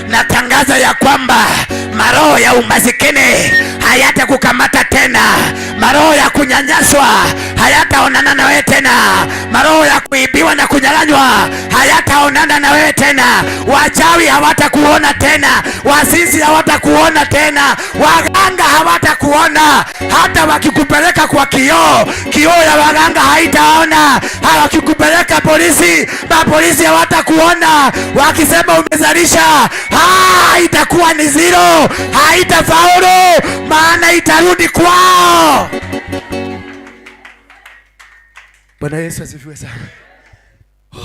natangaza ya kwamba maroho ya umasikini hayatakukamata tena, maroho ya kunyanyaswa hayataonana na wewe tena, maroho ya kuibiwa na kunyang'anywa hayataonana na wewe tena, wachawi hawatakuona tena, wazinzi hawatakuona tena, waganga hawatakuona. Hata wakikupeleka kwa kioo, kioo ya waganga haitaona. Wakikupeleka polisi, mapolisi hawatakuona. Wakisema umezalisha, itakuwa ni zero, haitafaulu, maana itarudi kwao. Bwana Yesu asifiwe sana. Oh,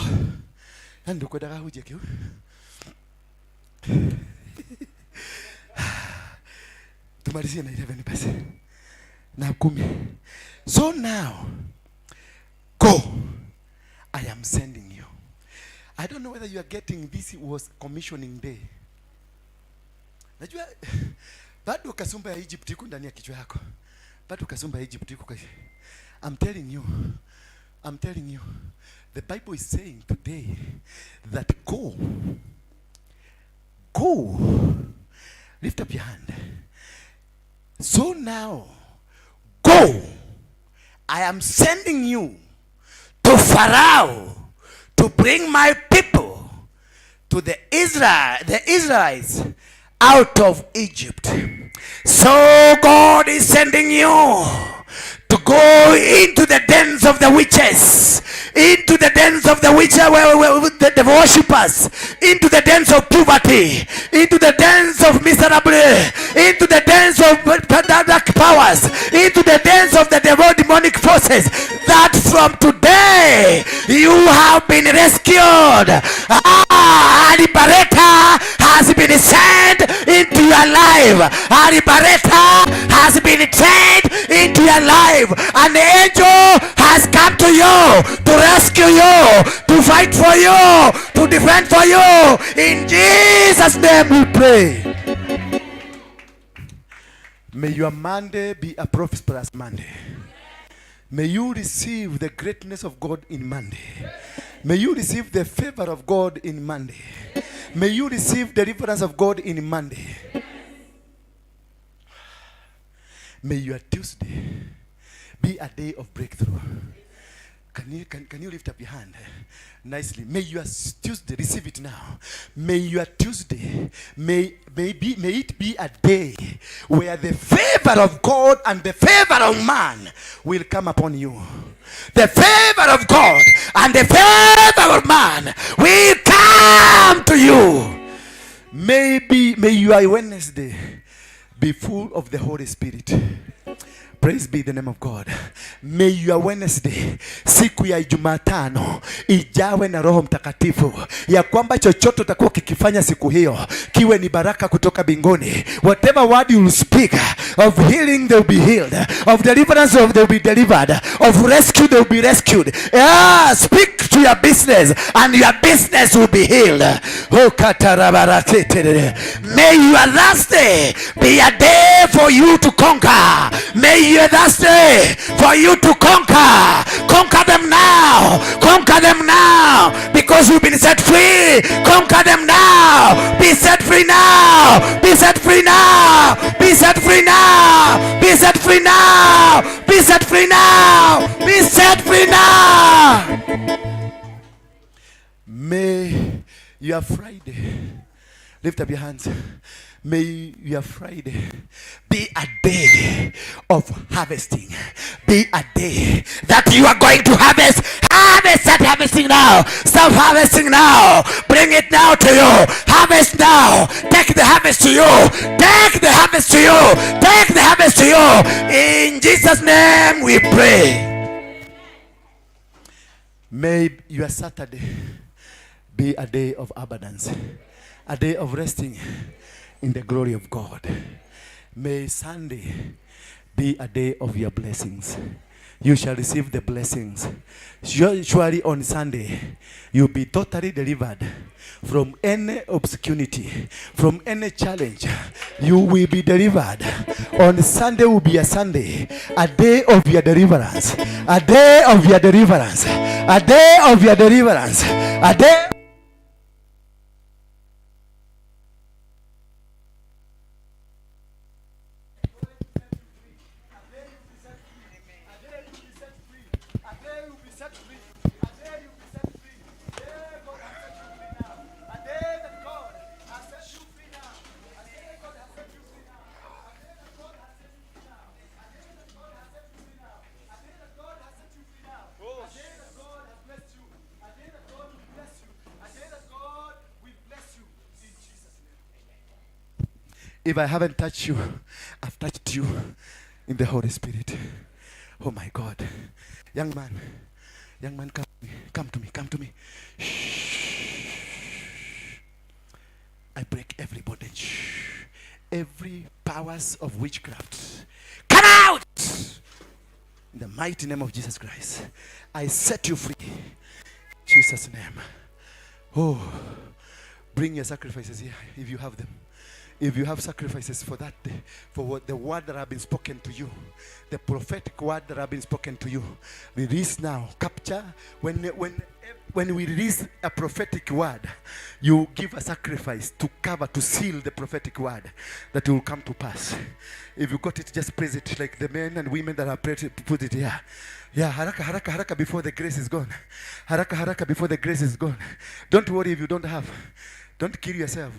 yani ndukwendaga hunjie kiu. Tumalizie na 11 basi na 10. So now go, I am sending you. I don't know whether you are getting this. Was commissioning day. Najua bado kasumba ya Egypt iko ndani ya kichwa yako. Bado kasumba ya Egypt iko kwa. I'm telling you. I'm telling you. The Bible is saying today that go. Go. Lift up your hand. So now, go. I am sending you to Pharaoh to bring my people to the Israelites out of Egypt. So God is sending you to go into the dens of the witches, into the dens of the witches, the worshippers, into the dens of poverty, into the dens of miserable, into the dens of dark powers, into the dens of the devil demonic forces, that from today you have been rescued. A liberator has been sent into your life. A liberator has been sent into your life. An angel has come to you to rescue you, to fight for you, to defend for you. In Jesus' name we pray. May your Monday be a prosperous Monday. May you receive the greatness of God in Monday. May you receive the favor of God in Monday. May you receive deliverance of God in Monday. May your Tuesday be a day of breakthrough. Can you lift up your hand nicely? May your Tuesday, receive it now. May your Tuesday, may it be a day where the favor of God and the favor of man will come upon you. The favor of God and the favor of man will come to you. May your Wednesday be full of the Holy Spirit. Praise be the name of God. May your Wednesday, siku ya Jumatano, ijawe na Roho Mtakatifu, ya kwamba chochote utakuwa kikifanya siku hiyo kiwe ni baraka kutoka mbinguni. Whatever word you will speak of healing, they will be healed, of deliverance, they will be delivered, of rescue, they will be rescued. Yeah, speak to your business and your business will be healed. Oh, katarabaratete. May your Thursday be a day for you to conquer. May your Thursday for you to conquer. Conquer them now. Conquer them now. Because you've been set free. Conquer them now. Be set free now. Be set free now. Be set free now. Be set free now. Be set free now. Be set free now. May your Friday, lift up your hands. May your Friday be a day of harvesting. Be a day that you are going to harvest. Harvest, start harvesting now. Start harvesting now. Bring it now to you. Harvest now. Take the harvest to you. Take the harvest to you. Take the harvest to you. In Jesus' name we pray. May your Saturday be a day of abundance, a day of resting in the glory of God. May Sunday be a day of your blessings. You shall receive the blessings. Surely on Sunday, you'll be totally delivered from any obscurity, from any challenge. You will be delivered. On Sunday will be a Sunday, a day of your deliverance, a day of your deliverance, a day of your deliverance, a day. If I haven't touched you, I've touched you in the Holy Spirit. Oh my God. Young man, come to me, come to me, come to me. Shh. I break every bondage, every powers of witchcraft. Come out! In the mighty name of Jesus Christ, I set you free. In Jesus' name. Oh, bring your sacrifices here if you have them. If you have sacrifices for that day, for what the word that have been spoken to you, the prophetic word that have been spoken to you, release now. Capture. When we release a prophetic word, you give a sacrifice to cover, to seal the prophetic word that will come to pass. If you got it, just praise it like the men and women that have prayed, put it here. Yeah, haraka, haraka, haraka before the grace is gone. Haraka, haraka before the grace is gone. Don't worry if you don't have. Don't kill yourself.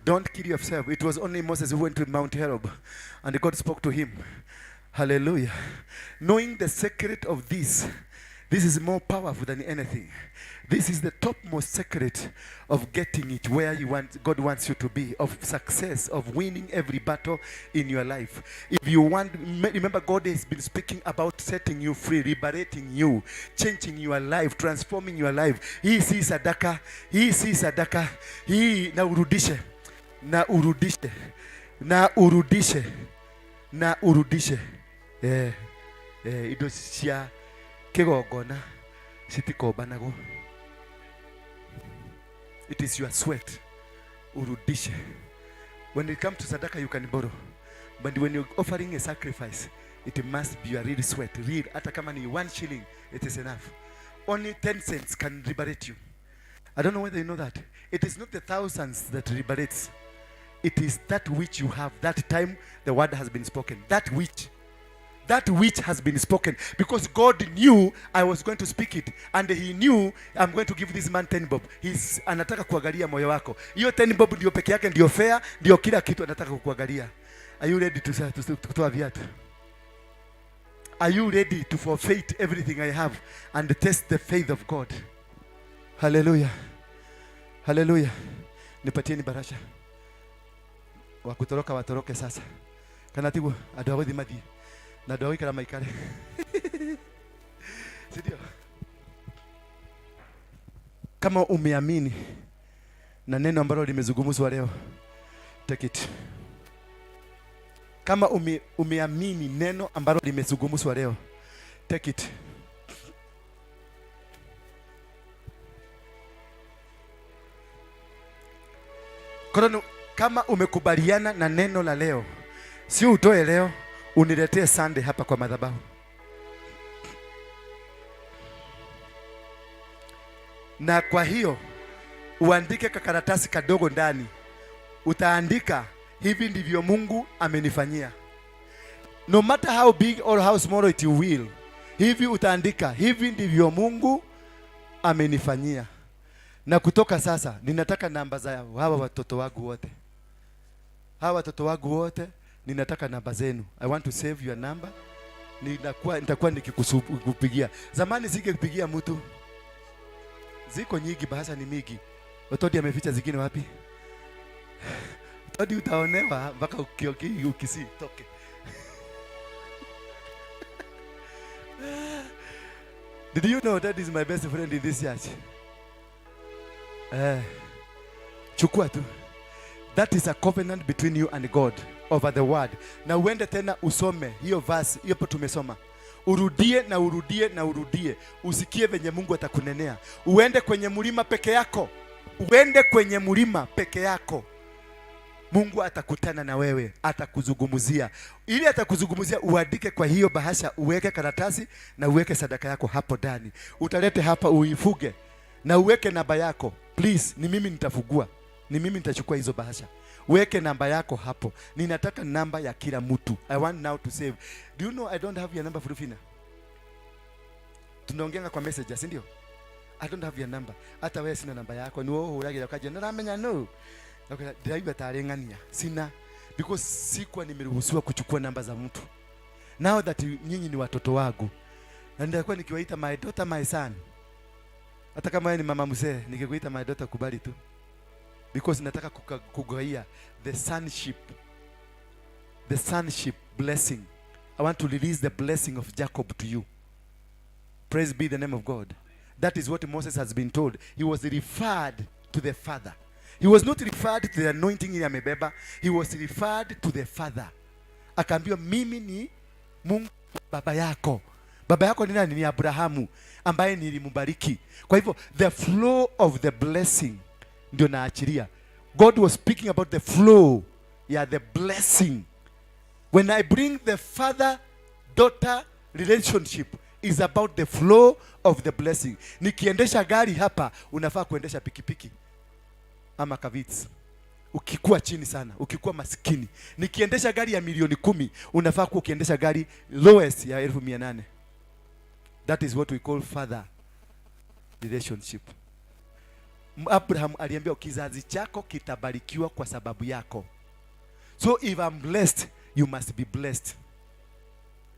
Don't kill yourself. It was only Moses who went to Mount Horeb and God spoke to him. Hallelujah. Knowing the secret of this, this is more powerful than anything. This is the topmost secret of getting it where you want, God wants you to be, of success, of winning every battle in your life. If you want, remember God has been speaking about setting you free, liberating you, changing your life, transforming your life. Hii si sadaka, hii si sadaka, hii na urudishe, na urudishe, na urudishe, na urudishe. Indo cia kigongona citikombanagwo. It is your sweat. Urudishe. When it comes to sadaka, you can borrow. But when you're offering a sacrifice, it must be your real sweat. Real. Hata kama ni 1 shilling, it is enough. Only 10 cents can liberate you. I don't know whether you know that. It is not the thousands that liberates. It is that which you have. That time the word has been spoken. That which has been spoken, because God knew I was going to speak it and he knew I'm going to give this man 10 bob. He's anataka kuangalia moyo wako. Hiyo 10 bob ndio peke yake, ndio fair, ndio kila kitu anataka kukuangalia. Are you ready to kutoa viatu? Are you ready to forfeit everything I have and test the faith of God? Hallelujah, hallelujah. Nipatieni bahasha. Wa kutoroka watoroke sasa, kana tiguo andu a guthi mathie. Na andũ a gũikara maikare, si ndio? Kama umeamini na neno ambalo limezungumzwa leo, take it. Kama umeamini neno ambalo limezungumzwa leo, take it. Koronu, kama umekubaliana na neno la leo, sio utoe leo, uniletee Sunday hapa kwa madhabahu. Na kwa hiyo uandike kakaratasi kadogo ndani, utaandika hivi ndivyo Mungu amenifanyia. No matter how big or how small it will, hivi utaandika hivi ndivyo Mungu amenifanyia. Na kutoka sasa ninataka namba za hawa watoto wangu wote. Hawa watoto wangu wote ninataka namba zenu. I want to save your number. Nitakuwa nikikupigia. Zamani singekupigia mtu. Ziko nyingi, bahasha ni mingi. Otodi ameficha zingine wapi? Otodi utaonewa mpaka ukisi toke. Did you know that is my best friend in this church? Chukua tu. That is a covenant between you and God over the word. Na uende tena usome hiyo verse, hiyo hapo tumesoma. Urudie na urudie na urudie. Usikie venye Mungu atakunenea. Uende kwenye mlima peke yako. Uende kwenye mlima peke yako. Mungu atakutana na wewe, atakuzungumzia. Ili atakuzungumzia, uandike kwa hiyo bahasha, uweke karatasi na uweke sadaka yako hapo ndani. Utalete hapa uifuge na uweke namba yako. Please, ni mimi nitafungua. Ni mimi nitachukua hizo bahasha. Weke namba yako hapo. Ninataka namba ya kila mtu. I want now to save. Do you know I don't have your number, Frufina? Tunaongeanga kwa message, si ndio? I don't have your number. Hata wewe sina namba yako. Ni wewe huragira ukaje naramenya no. Okay, ndiraigua tarĩ ng'ania. Sina, because sikuwa nimeruhusiwa kuchukua namba za mtu. Now that nyinyi ni watoto wangu, na nitakuwa nikiwaita my daughter, my son. Hata kama wewe ni mama mzee, nikikuita my daughter kubali tu. Because nataka kugaia the sonship. The sonship blessing. I want to release the blessing of Jacob to you. Praise be the name of God. That is what Moses has been told. He was referred to the father. He was not referred to the anointing ile amebeba. He was referred to the father. Akaambiwa mimi ni Mungu baba yako. Baba yako ni nani? Ni Abrahamu ambaye nilimbariki. Kwa hivyo the flow of the blessing ndio naachilia. God was speaking about the flow, yeah, the blessing. When I bring the father-daughter relationship is about the flow of the blessing. Nikiendesha gari hapa, unafaa kuendesha pikipiki ama kavits. Ukikuwa chini sana, ukikuwa maskini. Nikiendesha gari ya milioni 10, unafaa kuwa ukiendesha gari lowest ya 800,000. That is what we call father relationship. Abraham aliambiwa kizazi chako kitabarikiwa kwa sababu yako. So if I'm blessed, you must be blessed.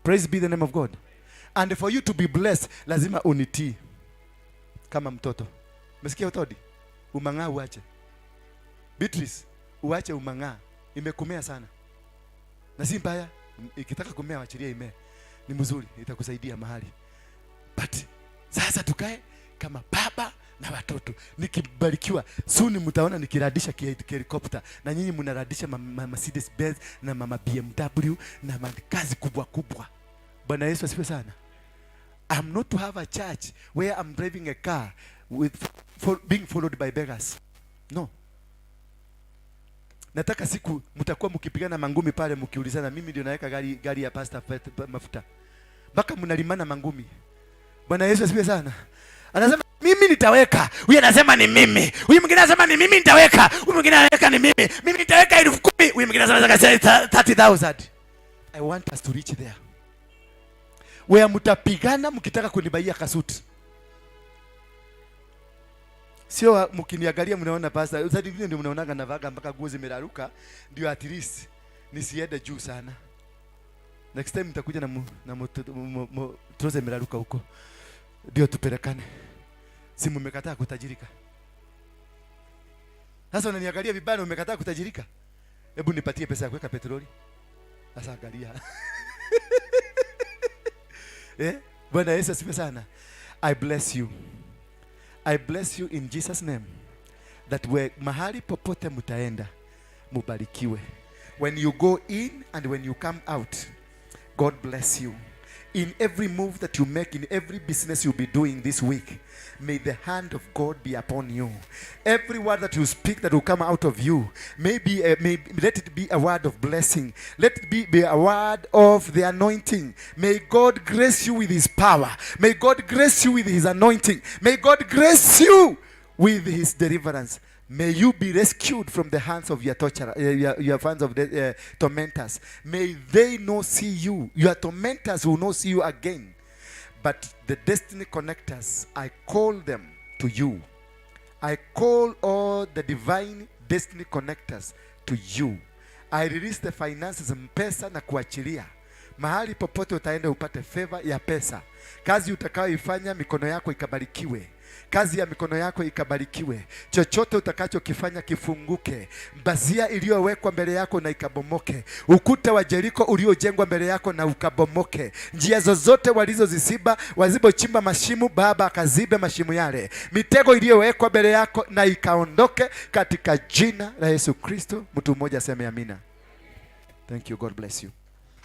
Praise be the name of God. And for you to be blessed, lazima unitii kama mtoto. Umesikia utodi? Umang'aa uache. Beatrice, uache umang'aa. Imekumea sana. Na si mbaya, ikitaka kumea achilia imee. Ni mzuri, itakusaidia mahali. But sasa tukae kama baba na watoto. Nikibarikiwa soon mtaona nikiradisha helicopter na nyinyi mnaradisha Mercedes Benz na mama BMW na kazi kubwa kubwa. Bwana Yesu asifiwe sana. I'm not to have a church where I'm driving a car with for being followed by beggars. No. Nataka siku mtakuwa mkipigana mangumi pale mkiulizana, mimi ndio naweka gari ya pastor mafuta. Mpaka mnalimana mangumi. Bwana Yesu asifiwe sana. Anasema mimi nitaweka. Huyu anasema ni mimi. Huyu mwingine anasema ni mimi nitaweka. Huyu mwingine anaweka ni mimi. Mimi nitaweka 10,000. Huyu mwingine anasema 30,000. I want us to reach there. Where mtapigana mkitaka kunibaia kasuti. Sio mkiniangalia mnaona pastor, sasa hivi ndio mnaonaga navaga mpaka nguo zimeraruka, ndio at least nisiende juu sana. Next time nitakuja na trouser imeraruka huko. Ndio tupelekane. Si mmekataa kutajirika. Sasa unaniangalia vibaya na umekataa kutajirika. Hebu nipatie pesa ya kuweka petroli. Sasa angalia. Eh? Bwana Yesu asifiwe sana. I bless you. I bless you in Jesus' name that we, mahali popote mtaenda, mubarikiwe. When you go in and when you come out, God bless you. In every move that you make, in every business you'll be doing this week, may the hand of God be upon you. Every word that you speak that will come out of you, let it be a word of blessing. Let it be a word of the anointing. May God grace you with His power. May God grace you with His anointing. May God grace you with His deliverance. May you be rescued from the hands of your torturer, your hands of the tormentors. May they not see you. Your tormentors will not see you again. But the destiny connectors, I call them to you. I call all the divine destiny connectors to you. I release the finances, pesa na kuachilia. Mahali popote utaenda upate favor ya pesa. Kazi utakayoifanya mikono yako ikabarikiwe. Kazi ya mikono yako ikabarikiwe. Chochote utakachokifanya kifunguke. Pazia iliyowekwa mbele yako na ikabomoke. Ukuta wa Jeriko uliojengwa mbele yako na ukabomoke. Njia zozote walizoziziba, walizochimba mashimo, Baba akazibe mashimo yale. Mitego iliyowekwa mbele yako na ikaondoke katika jina la Yesu Kristo. Mtu mmoja aseme amina. Thank you. God bless you.